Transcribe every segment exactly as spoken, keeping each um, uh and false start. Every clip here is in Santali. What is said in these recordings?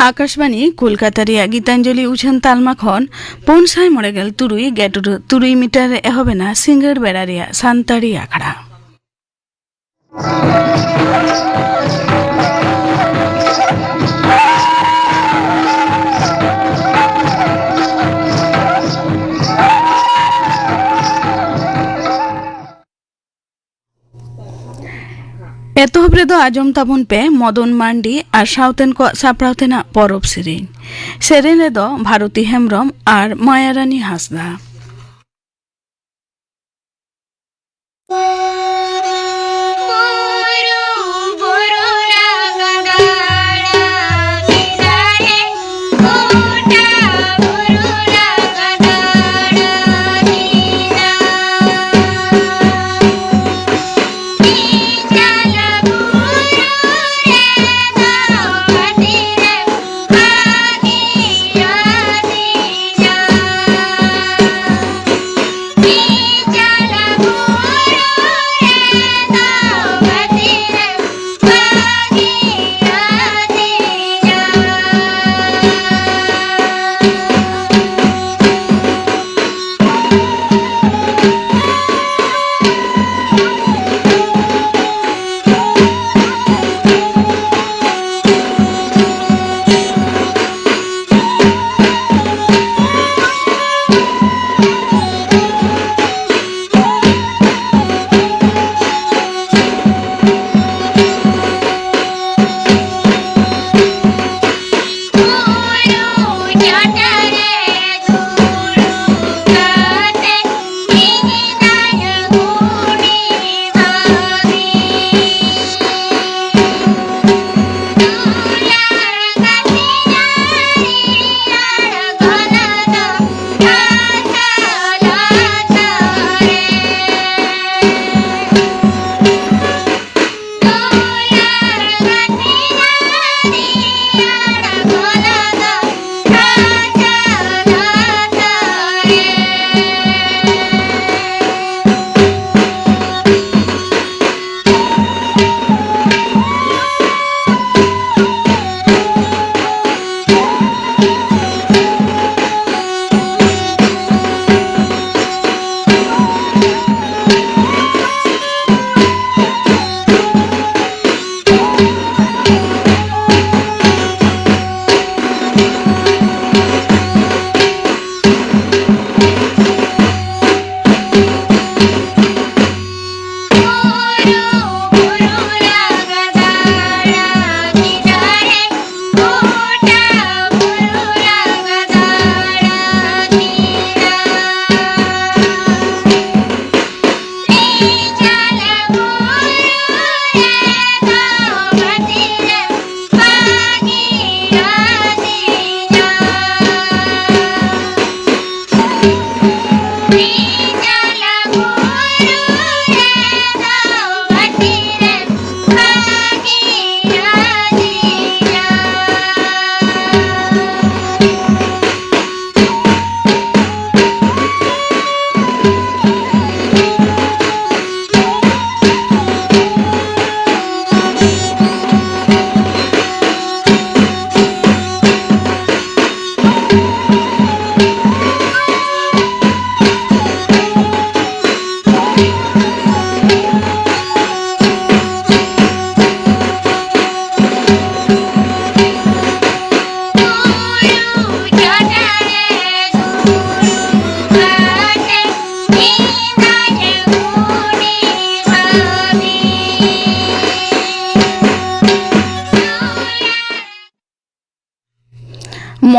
ᱟᱠᱟᱥᱵᱟᱬᱤ ᱠᱳᱞᱠᱟᱛᱟ ᱨᱮᱭᱟᱜ ᱜᱤᱛᱟᱧᱡᱚᱞᱤ ᱩᱪᱷᱟᱹᱱ ᱛᱟᱞᱢᱟ ᱠᱷᱚᱱ ᱯᱩᱱ ᱥᱟᱭ ᱢᱚᱬᱮ ᱜᱮᱞ ᱛᱩᱨᱩᱭ ᱜᱮᱴᱩᱰᱟᱹ ᱛᱩᱨᱩᱭ ᱢᱤᱴᱟᱨ ᱨᱮ ᱮᱦᱚᱵ ᱮᱱᱟ ᱥᱤᱸᱜᱟᱹᱲ ᱵᱮᱲᱟ ᱨᱮᱭᱟᱜ ᱥᱟᱱᱛᱟᱲᱤ ᱟᱠᱷᱲᱟ᱾ ᱮᱛᱚᱦᱚᱵ ᱨᱮᱫᱚ ᱟᱸᱡᱚᱢ ᱛᱟᱵᱚᱱ ᱯᱮ ᱢᱚᱫᱚᱱ ᱢᱟᱱᱰᱤ ᱟᱨ ᱥᱟᱶᱛᱮᱱ ᱠᱚᱣᱟᱜ ᱥᱟᱯᱲᱟᱣ ᱛᱮᱱᱟᱜ ᱯᱚᱨᱚᱵᱽ ᱥᱮᱨᱮᱧ᱾ ᱥᱮᱨᱮᱧ ᱨᱮᱫᱚ ᱵᱷᱟᱨᱚᱛᱤ ᱦᱮᱢᱵᱽᱨᱚᱢ ᱟᱨ ᱢᱟᱭᱟᱨᱟᱱᱤ ᱦᱟᱸᱥᱫᱟ᱾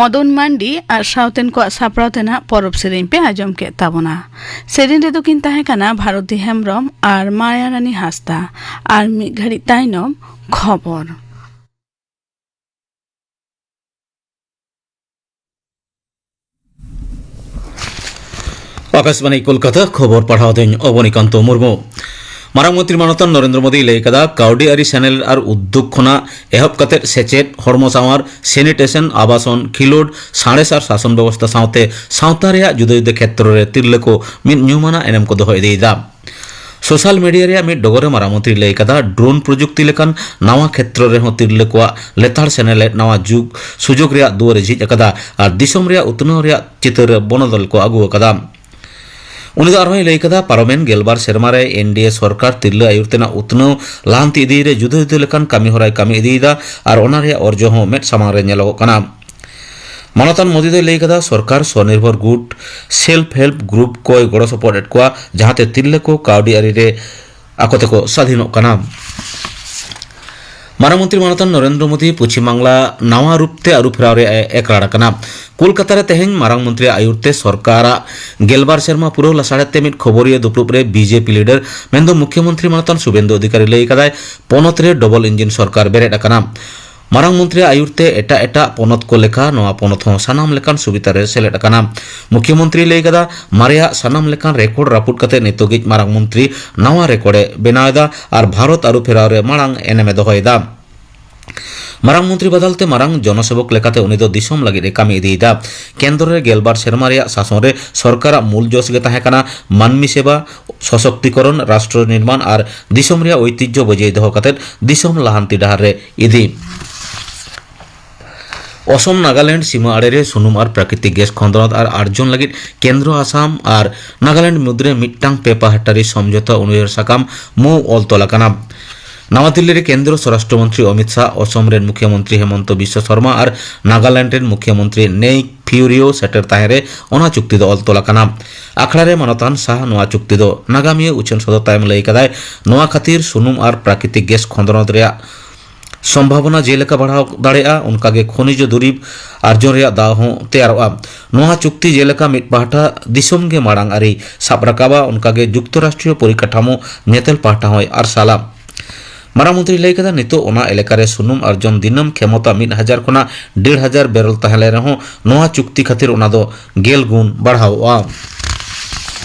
ᱢᱚᱫᱚᱱ ᱢᱟᱱᱰᱤ ᱟᱨ ᱥᱟᱶᱛᱮᱱ ᱠᱚᱣᱟᱜ ᱥᱟᱯᱲᱟᱣ ᱛᱮᱱᱟᱜ ᱯᱚᱨᱚᱵᱽ ᱥᱮᱨᱮᱧ ᱯᱮ ᱟᱸᱡᱚᱢ ᱠᱮᱫ ᱛᱟᱵᱚᱱᱟ᱾ ᱥᱮᱨᱮᱧ ᱨᱮᱫᱚ ᱠᱤᱱ ᱛᱟᱦᱮᱸ ᱠᱟᱱᱟ ᱵᱷᱟᱨᱚᱛᱤ ᱦᱮᱢᱵᱽᱨᱚᱢ ᱟᱨ ᱢᱟᱭᱟᱨᱟᱱᱤ ᱦᱟᱸᱥᱫᱟ᱾ ᱟᱨ ᱢᱤᱫ ᱜᱷᱟᱹᱲᱤᱡ ᱛᱟᱭᱱᱚᱢ ᱠᱷᱚᱵᱚᱨ᱾ ᱟᱠᱟᱥᱵᱟᱬᱤ ᱠᱳᱞᱠᱟᱛᱟ, ᱠᱷᱚᱵᱚᱨ ᱯᱟᱲᱦᱟᱣ ᱫᱟᱹᱧ ᱚᱵᱚᱱᱤᱠᱟᱱᱛᱚ ᱢᱩᱨᱢᱩ᱾ ᱢᱟᱨᱟᱝ ᱢᱚᱱᱛᱨᱤ ᱢᱟᱱᱚᱛᱟᱱ ᱱᱚᱨᱮᱱᱫᱨᱚ ᱢᱳᱫᱤᱭ ᱞᱟᱹᱭ ᱠᱟᱫᱟ, ᱠᱟᱹᱣᱰᱤ ᱟᱹᱨᱤ ᱥᱮᱱᱮᱞ ᱟᱨ ᱩᱫᱽᱫᱳᱜᱽ ᱠᱷᱚᱱᱟᱜ ᱮᱦᱚᱵ ᱠᱟᱛᱮ ᱥᱮᱪᱮᱫ, ᱦᱚᱲᱢᱚ ᱥᱟᱶᱟᱨ, ᱥᱮᱱᱤᱴᱮᱥᱚᱱ, ᱟᱵᱟᱥᱚᱱ, ᱠᱷᱤᱞᱳᱰ, ᱥᱟᱬᱮᱥ ᱟᱨ ᱥᱟᱥᱚᱱ ᱵᱮᱵᱚᱥᱛᱷᱟ ᱥᱟᱶᱛᱮ ᱥᱟᱶᱛᱟ ᱨᱮᱭᱟᱜ ᱡᱩᱫᱟᱹ ᱡᱩᱫᱟᱹ ᱠᱷᱮᱛᱨᱚ ᱨᱮ ᱛᱤᱨᱞᱟᱹ ᱠᱚ ᱢᱤᱫ ᱧᱩᱢᱟᱱᱟᱜ ᱮᱱᱮᱢ ᱠᱚ ᱫᱚᱦᱚ ᱤᱫᱤᱭᱮᱫᱟ᱾ ᱥᱳᱥᱟᱞ ᱢᱤᱰᱤᱭᱟ ᱨᱮᱭᱟᱜ ᱢᱤᱫ ᱰᱚᱜᱚᱨ ᱨᱮ ᱢᱟᱨᱟᱝ ᱢᱚᱱᱛᱨᱤ ᱞᱟᱹᱭ ᱠᱟᱫᱟ, ᱰᱨᱳᱱ ᱯᱨᱚᱡᱩᱠᱛᱤ ᱞᱮᱠᱟᱱ ᱱᱟᱣᱟ ᱠᱷᱮᱛᱨᱚ ᱨᱮᱦᱚᱸ ᱛᱤᱨᱞᱟᱹ ᱠᱚᱣᱟᱜ ᱞᱮᱛᱟᱲ ᱥᱮᱱᱮᱞᱮᱫ ᱱᱟᱣᱟ ᱡᱩᱜᱽ ᱥᱩᱡᱳᱜᱽ ᱨᱮᱭᱟᱜ ᱫᱩᱣᱟᱹᱨ ᱮ ᱡᱷᱤᱡ ᱟᱠᱟᱫᱟ ᱟᱨ ᱫᱤᱥᱚᱢ ᱨᱮᱭᱟᱜ ᱩᱛᱱᱟᱹᱣ ᱨᱮᱭᱟᱜ ᱪᱤᱛᱟᱹᱨ ᱨᱮ ᱵᱚᱱᱚᱫᱚᱞ ᱠᱚ ᱟᱹᱜᱩ ᱟᱠᱟᱫᱟ᱾ ᱩᱱᱤ ᱫᱚ ᱟᱨᱦᱚᱸᱭ ᱞᱟᱹᱭ ᱠᱟᱫᱟ, ᱯᱟᱨᱚᱢᱮᱱ ᱜᱮᱞᱵᱟᱨ ᱥᱮᱨᱢᱟ ᱨᱮ ᱮᱱ ᱰᱤ ᱮ ᱥᱚᱨᱠᱟᱨ ᱛᱤᱨᱞᱟᱹ ᱟᱹᱭᱩᱨ ᱛᱮᱱᱟᱜ ᱩᱛᱱᱟᱹᱣ ᱞᱟᱦᱟᱱᱛᱤ ᱤᱫᱤ ᱨᱮ ᱡᱩᱫᱟᱹ ᱡᱩᱫᱟᱹ ᱞᱮᱠᱟᱱ ᱠᱟᱹᱢᱤ ᱦᱚᱨᱟᱭ ᱠᱟᱹᱢᱤ ᱤᱫᱤᱭᱮᱫᱟ ᱟᱨ ᱚᱱᱟ ᱨᱮᱭᱟᱜ ᱚᱨᱡᱚ ᱦᱚᱸ ᱢᱮᱫ ᱥᱟᱢᱟᱝ ᱨᱮ ᱧᱮᱞᱚᱜᱚᱜ ᱠᱟᱱᱟ᱾ ᱢᱟᱱᱚᱛᱟᱱ ᱢᱳᱫᱤ ᱫᱚᱭ ᱞᱟᱹᱭ ᱠᱟᱫᱟ, ᱥᱚᱨᱠᱟᱨ ᱥᱚᱱᱤᱨᱵᱷᱚᱨ ᱜᱩᱴ, ᱥᱮᱞᱯ ᱦᱮᱞᱯ ᱜᱨᱩᱯ ᱠᱚᱭ ᱜᱚᱲᱚ ᱥᱚᱯᱚᱦᱚᱫ ᱮᱫ ᱠᱚᱣᱟ, ᱡᱟᱦᱟᱸᱛᱮ ᱛᱤᱨᱞᱟᱹ ᱠᱚ ᱠᱟᱹᱣᱰᱤ ᱟᱹᱨᱤ ᱨᱮ ᱟᱠᱚ ᱛᱮᱠᱚ ᱥᱟᱫᱷᱤᱱᱚᱜ ᱠᱟᱱᱟ᱾ ᱢᱟᱨᱟᱝ ᱢᱚᱱᱛᱨᱤ ᱢᱟᱱᱚᱛᱟᱱ ᱱᱚᱨᱮᱱᱫᱨᱚ ᱢᱳᱫᱤ ᱯᱚᱪᱷᱤᱢ ᱵᱟᱝᱞᱟ ᱱᱟᱣᱟ ᱨᱩᱯ ᱛᱮ ᱟᱹᱨᱩ ᱯᱷᱮᱨᱟᱣ ᱨᱮᱭᱟᱜ ᱮ ᱮᱠᱨᱟᱲ ᱟᱠᱟᱱᱟ᱾ ᱠᱳᱞᱠᱟᱛᱟ ᱨᱮ ᱛᱮᱦᱮᱧ ᱢᱟᱨᱟᱝ ᱢᱚᱱᱛᱨᱤᱭᱟᱜ ᱟᱹᱭᱩᱨ ᱛᱮ ᱥᱚᱨᱠᱟᱨᱟᱜ ᱜᱮᱞᱵᱟᱨ ᱥᱮᱨᱢᱟ ᱯᱩᱨᱟᱹᱣ ᱞᱟᱥᱟᱲᱦᱮᱫ ᱛᱮ ᱢᱤᱫ ᱠᱷᱚᱵᱚᱨᱤᱭᱟᱹ ᱫᱩᱯᱲᱩᱵ ᱨᱮ ᱵᱤ ᱡᱮ ᱯᱤ ᱞᱤᱰᱟᱨ ᱢᱮᱱᱫᱚ ᱢᱩᱠᱷᱭᱚᱢᱚᱱᱛᱨᱤ ᱢᱟᱱᱚᱛᱟᱱ ᱥᱩᱵᱮᱱᱫᱩ ᱚᱫᱷᱤᱠᱟᱨᱤ ᱞᱟᱹᱭ ᱟᱠᱟᱫᱟᱭ, ᱯᱚᱱᱚᱛ ᱨᱮ ᱰᱚᱵᱚᱞ ᱤᱧᱡᱤᱱ ᱥᱚᱨᱠᱟᱨ ᱵᱮᱨᱮᱫ ᱟᱠᱟᱱᱟ᱾ ᱢᱟᱨᱟᱝ ᱢᱚᱱᱛᱨᱤᱭᱟᱜ ᱟᱹᱭᱩᱨ ᱛᱮ ᱮᱴᱟᱜ ᱮᱴᱟᱜ ᱯᱚᱱᱚᱛ ᱠᱚ ᱞᱮᱠᱟ ᱱᱚᱣᱟ ᱯᱚᱱᱚᱛ ᱦᱚᱸ ᱥᱟᱱᱟᱢ ᱞᱮᱠᱟᱱ ᱥᱩᱵᱤᱫᱷᱟ ᱨᱮ ᱥᱮᱞᱮᱫ ᱟᱠᱟᱱᱟ᱾ ᱢᱩᱠᱷᱭᱚᱢᱚᱱᱛᱨᱤ ᱞᱟᱹᱭ ᱠᱟᱫᱟ, ᱢᱟᱨᱮᱭᱟᱜ ᱥᱟᱱᱟᱢ ᱞᱮᱠᱟᱱ ᱨᱮᱠᱚᱨᱰ ᱨᱟᱹᱯᱩᱫ ᱠᱟᱛᱮ ᱱᱤᱛᱚᱜᱤᱡ ᱢᱟᱨᱟᱝ ᱢᱚᱱᱛᱨᱤ ᱱᱟᱣᱟ ᱨᱮᱠᱚᱨᱰ ᱮ ᱵᱮᱱᱟᱣ ᱮᱫᱟ ᱟᱨ ᱵᱷᱟᱨᱚᱛ ᱟᱹᱨᱩ ᱯᱷᱮᱨᱟᱣ ᱨᱮ ᱢᱟᱲᱟᱝ ᱮᱱᱮᱢ ᱮ ᱫᱚᱦᱚᱭᱮᱫᱟ᱾ ᱢᱟᱨᱟᱝ ᱢᱚᱱᱛᱨᱤ ᱵᱟᱫᱟᱞ ᱛᱮ ᱢᱟᱨᱟᱝ ᱡᱚᱱᱚᱥᱮᱵᱚᱠ ᱞᱮᱠᱟᱛᱮ ᱩᱱᱤ ᱫᱚ ᱫᱤᱥᱚᱢ ᱞᱟᱹᱜᱤᱫ ᱮ ᱠᱟᱹᱢᱤ ᱤᱫᱤᱭᱮᱫᱟ᱾ ᱠᱮᱱᱫᱨᱚ ᱨᱮ ᱜᱮᱞᱵᱟᱨ ᱥᱮᱨᱢᱟ ᱨᱮᱭᱟᱜ ᱥᱟᱥᱚᱱ ᱨᱮ ᱥᱚᱨᱠᱟᱨᱟᱜ ᱢᱩᱞ ᱡᱚᱥ ᱜᱮ ᱛᱟᱦᱮᱸ ᱠᱟᱱᱟ ᱢᱟᱹᱱᱢᱤ ᱥᱮᱵᱟ, ᱥᱚᱥᱚᱠᱛᱤᱠᱚᱨᱚᱱ, ᱨᱟᱥᱴᱨᱚ ᱱᱤᱨᱢᱟᱱ ᱟᱨ ᱫᱤᱥᱚᱢ ᱨᱮᱭᱟᱜ ᱳᱭᱛᱤᱡᱽᱡᱚ ᱵᱚᱡᱟᱭ ᱫᱚᱦᱚ ᱠᱟᱛᱮ ᱫᱤᱥᱚᱢ ᱞᱟᱦᱟᱱᱛᱤ ᱰᱟᱦᱟᱨ ᱨᱮ ᱤᱫᱤ᱾ ᱚᱥᱚᱢ ᱱᱟᱜᱟᱞᱮᱱᱰ ᱥᱤᱢᱟᱹ ᱟᱲᱮ ᱨᱮ ᱥᱩᱱᱩᱢ ᱟᱨ ᱯᱨᱟᱠᱨᱤᱛᱤᱠ ᱜᱮᱥ ᱠᱷᱚᱸᱫᱽᱨᱚᱸᱫᱽ ᱟᱨ ᱟᱨᱡᱚᱱ ᱞᱟᱹᱜᱤᱫ ᱠᱮᱱᱫᱨᱚ ᱟᱥᱟᱢ ᱟᱨ ᱱᱟᱜᱟᱞᱮᱱᱰ ᱢᱩᱫᱽᱨᱮ ᱢᱤᱫᱴᱟᱝ ᱯᱮ ᱯᱟᱦᱴᱟᱨᱤ ᱥᱚᱢᱡᱷᱚᱛᱟ ᱩᱱᱩᱭᱦᱟᱹᱨ ᱥᱟᱠᱟᱢ ᱢᱩ ᱚᱞ ᱛᱚᱞ ᱟᱠᱟᱱᱟ᱾ ᱱᱟᱣᱟ ᱫᱤᱞᱞᱤ ᱨᱮ ᱠᱮᱱᱫᱨᱚ ᱥᱚᱨᱟᱥᱴᱨᱚ ᱢᱚᱱᱛᱨᱤ ᱚᱢᱤᱛ ᱥᱟᱦ, ᱚᱥᱚᱢ ᱨᱮᱱ ᱢᱩᱠᱷᱭᱚᱢᱚᱱᱛᱨᱤ ᱦᱮᱢᱚᱱᱛᱚ ᱵᱤᱥᱣᱚ ᱥᱚᱨᱢᱟ ᱟᱨ ᱱᱟᱜᱟᱞᱮᱱᱰ ᱨᱮᱱ ᱢᱩᱠᱷᱭᱚᱢᱚᱱᱛᱨᱤ ᱱᱮᱭ ᱯᱷᱤᱭᱩᱨᱤᱭᱳ ᱥᱮᱴᱮᱨ ᱛᱟᱦᱮᱸ ᱨᱮ ᱚᱱᱟ ᱪᱩᱠᱛᱤ ᱫᱚ ᱚᱞ ᱛᱚᱞ ᱟᱠᱟᱱᱟ᱾ ᱟᱠᱷᱲᱟ ᱨᱮ ᱢᱟᱱᱚᱛᱟᱱ ᱥᱟᱦ ᱱᱚᱣᱟ ᱪᱩᱠᱛᱤ ᱫᱚ ᱱᱟᱜᱟᱢᱤᱭᱟᱹ ᱩᱪᱷᱟᱹᱱ ᱥᱚᱫᱚᱨ ᱛᱟᱭᱚᱢ ᱞᱟᱹᱭ ᱠᱟᱫᱟᱭ, ᱱᱚᱣᱟ ᱠᱷᱟᱹᱛᱤᱨ ᱥᱩᱱᱩᱢ ᱟᱨ ᱯᱨᱟᱠᱨᱤᱛᱤᱠ ᱜᱮᱥ ᱠᱷᱚᱸᱫᱽᱨᱚᱸᱫᱽ ᱨᱮᱭᱟᱜ ᱥᱚᱢᱵᱷᱟᱵᱚᱱᱟ ᱡᱮᱞᱮᱠᱟ ᱵᱟᱲᱦᱟᱣ ᱫᱟᱲᱮᱭᱟᱜᱼᱟ, ᱚᱱᱠᱟᱜᱮ ᱠᱷᱚᱱᱤᱡᱽ ᱫᱩᱨᱤᱵᱽ ᱟᱨᱡᱚᱱ ᱨᱮᱭᱟᱜ ᱫᱟᱣ ᱦᱚᱸ ᱛᱮᱭᱟᱨᱚᱜᱼᱟ᱾ ᱱᱚᱣᱟ ᱪᱩᱠᱛᱤ ᱡᱮᱞᱮᱠᱟ ᱢᱤᱫ ᱯᱟᱦᱴᱟ ᱫᱤᱥᱚᱢ ᱜᱮ ᱢᱟᱲᱟᱝ ᱟᱹᱨᱤ ᱥᱟᱵ ᱨᱟᱠᱟᱵᱟ, ᱚᱱᱠᱟᱜᱮ ᱡᱩᱠᱛᱚᱨᱟᱥᱴᱨᱤᱭᱚ ᱯᱚᱨᱤᱠᱟᱴᱷᱟᱢᱳ ᱧᱮᱛᱮᱞ ᱯᱟᱦᱴᱟ ᱦᱚᱸᱭ ᱟᱨᱥᱟᱞᱟ᱾ ᱢᱟᱨᱟᱝ ᱢᱚᱱᱛᱨᱤᱭ ᱞᱟᱹᱭ ᱠᱮᱫᱟ, ᱱᱤᱛᱚᱜ ᱚᱱᱟ ᱮᱞᱟᱠᱟ ᱨᱮ ᱥᱩᱱᱩᱢ ᱟᱨᱡᱚᱱ ᱫᱤᱱᱟᱹᱢ ᱠᱷᱮᱢᱚᱛᱟ ᱢᱤᱫ ᱦᱟᱡᱟᱨ ᱠᱷᱚᱱᱟᱜ ᱰᱮᱲ ᱦᱟᱡᱟᱨ ᱵᱮᱨᱮᱞ ᱛᱟᱦᱮᱸ ᱞᱮᱱ ᱨᱮᱦᱚᱸ, ᱱᱚᱣᱟ ᱪᱩᱠᱛᱤ ᱠᱷᱟᱹᱛᱤᱨ ᱚᱱᱟ ᱫᱚ ᱜᱮᱞ ᱜᱩᱱ ᱵᱟᱲᱦᱟᱣᱚᱜᱼᱟ᱾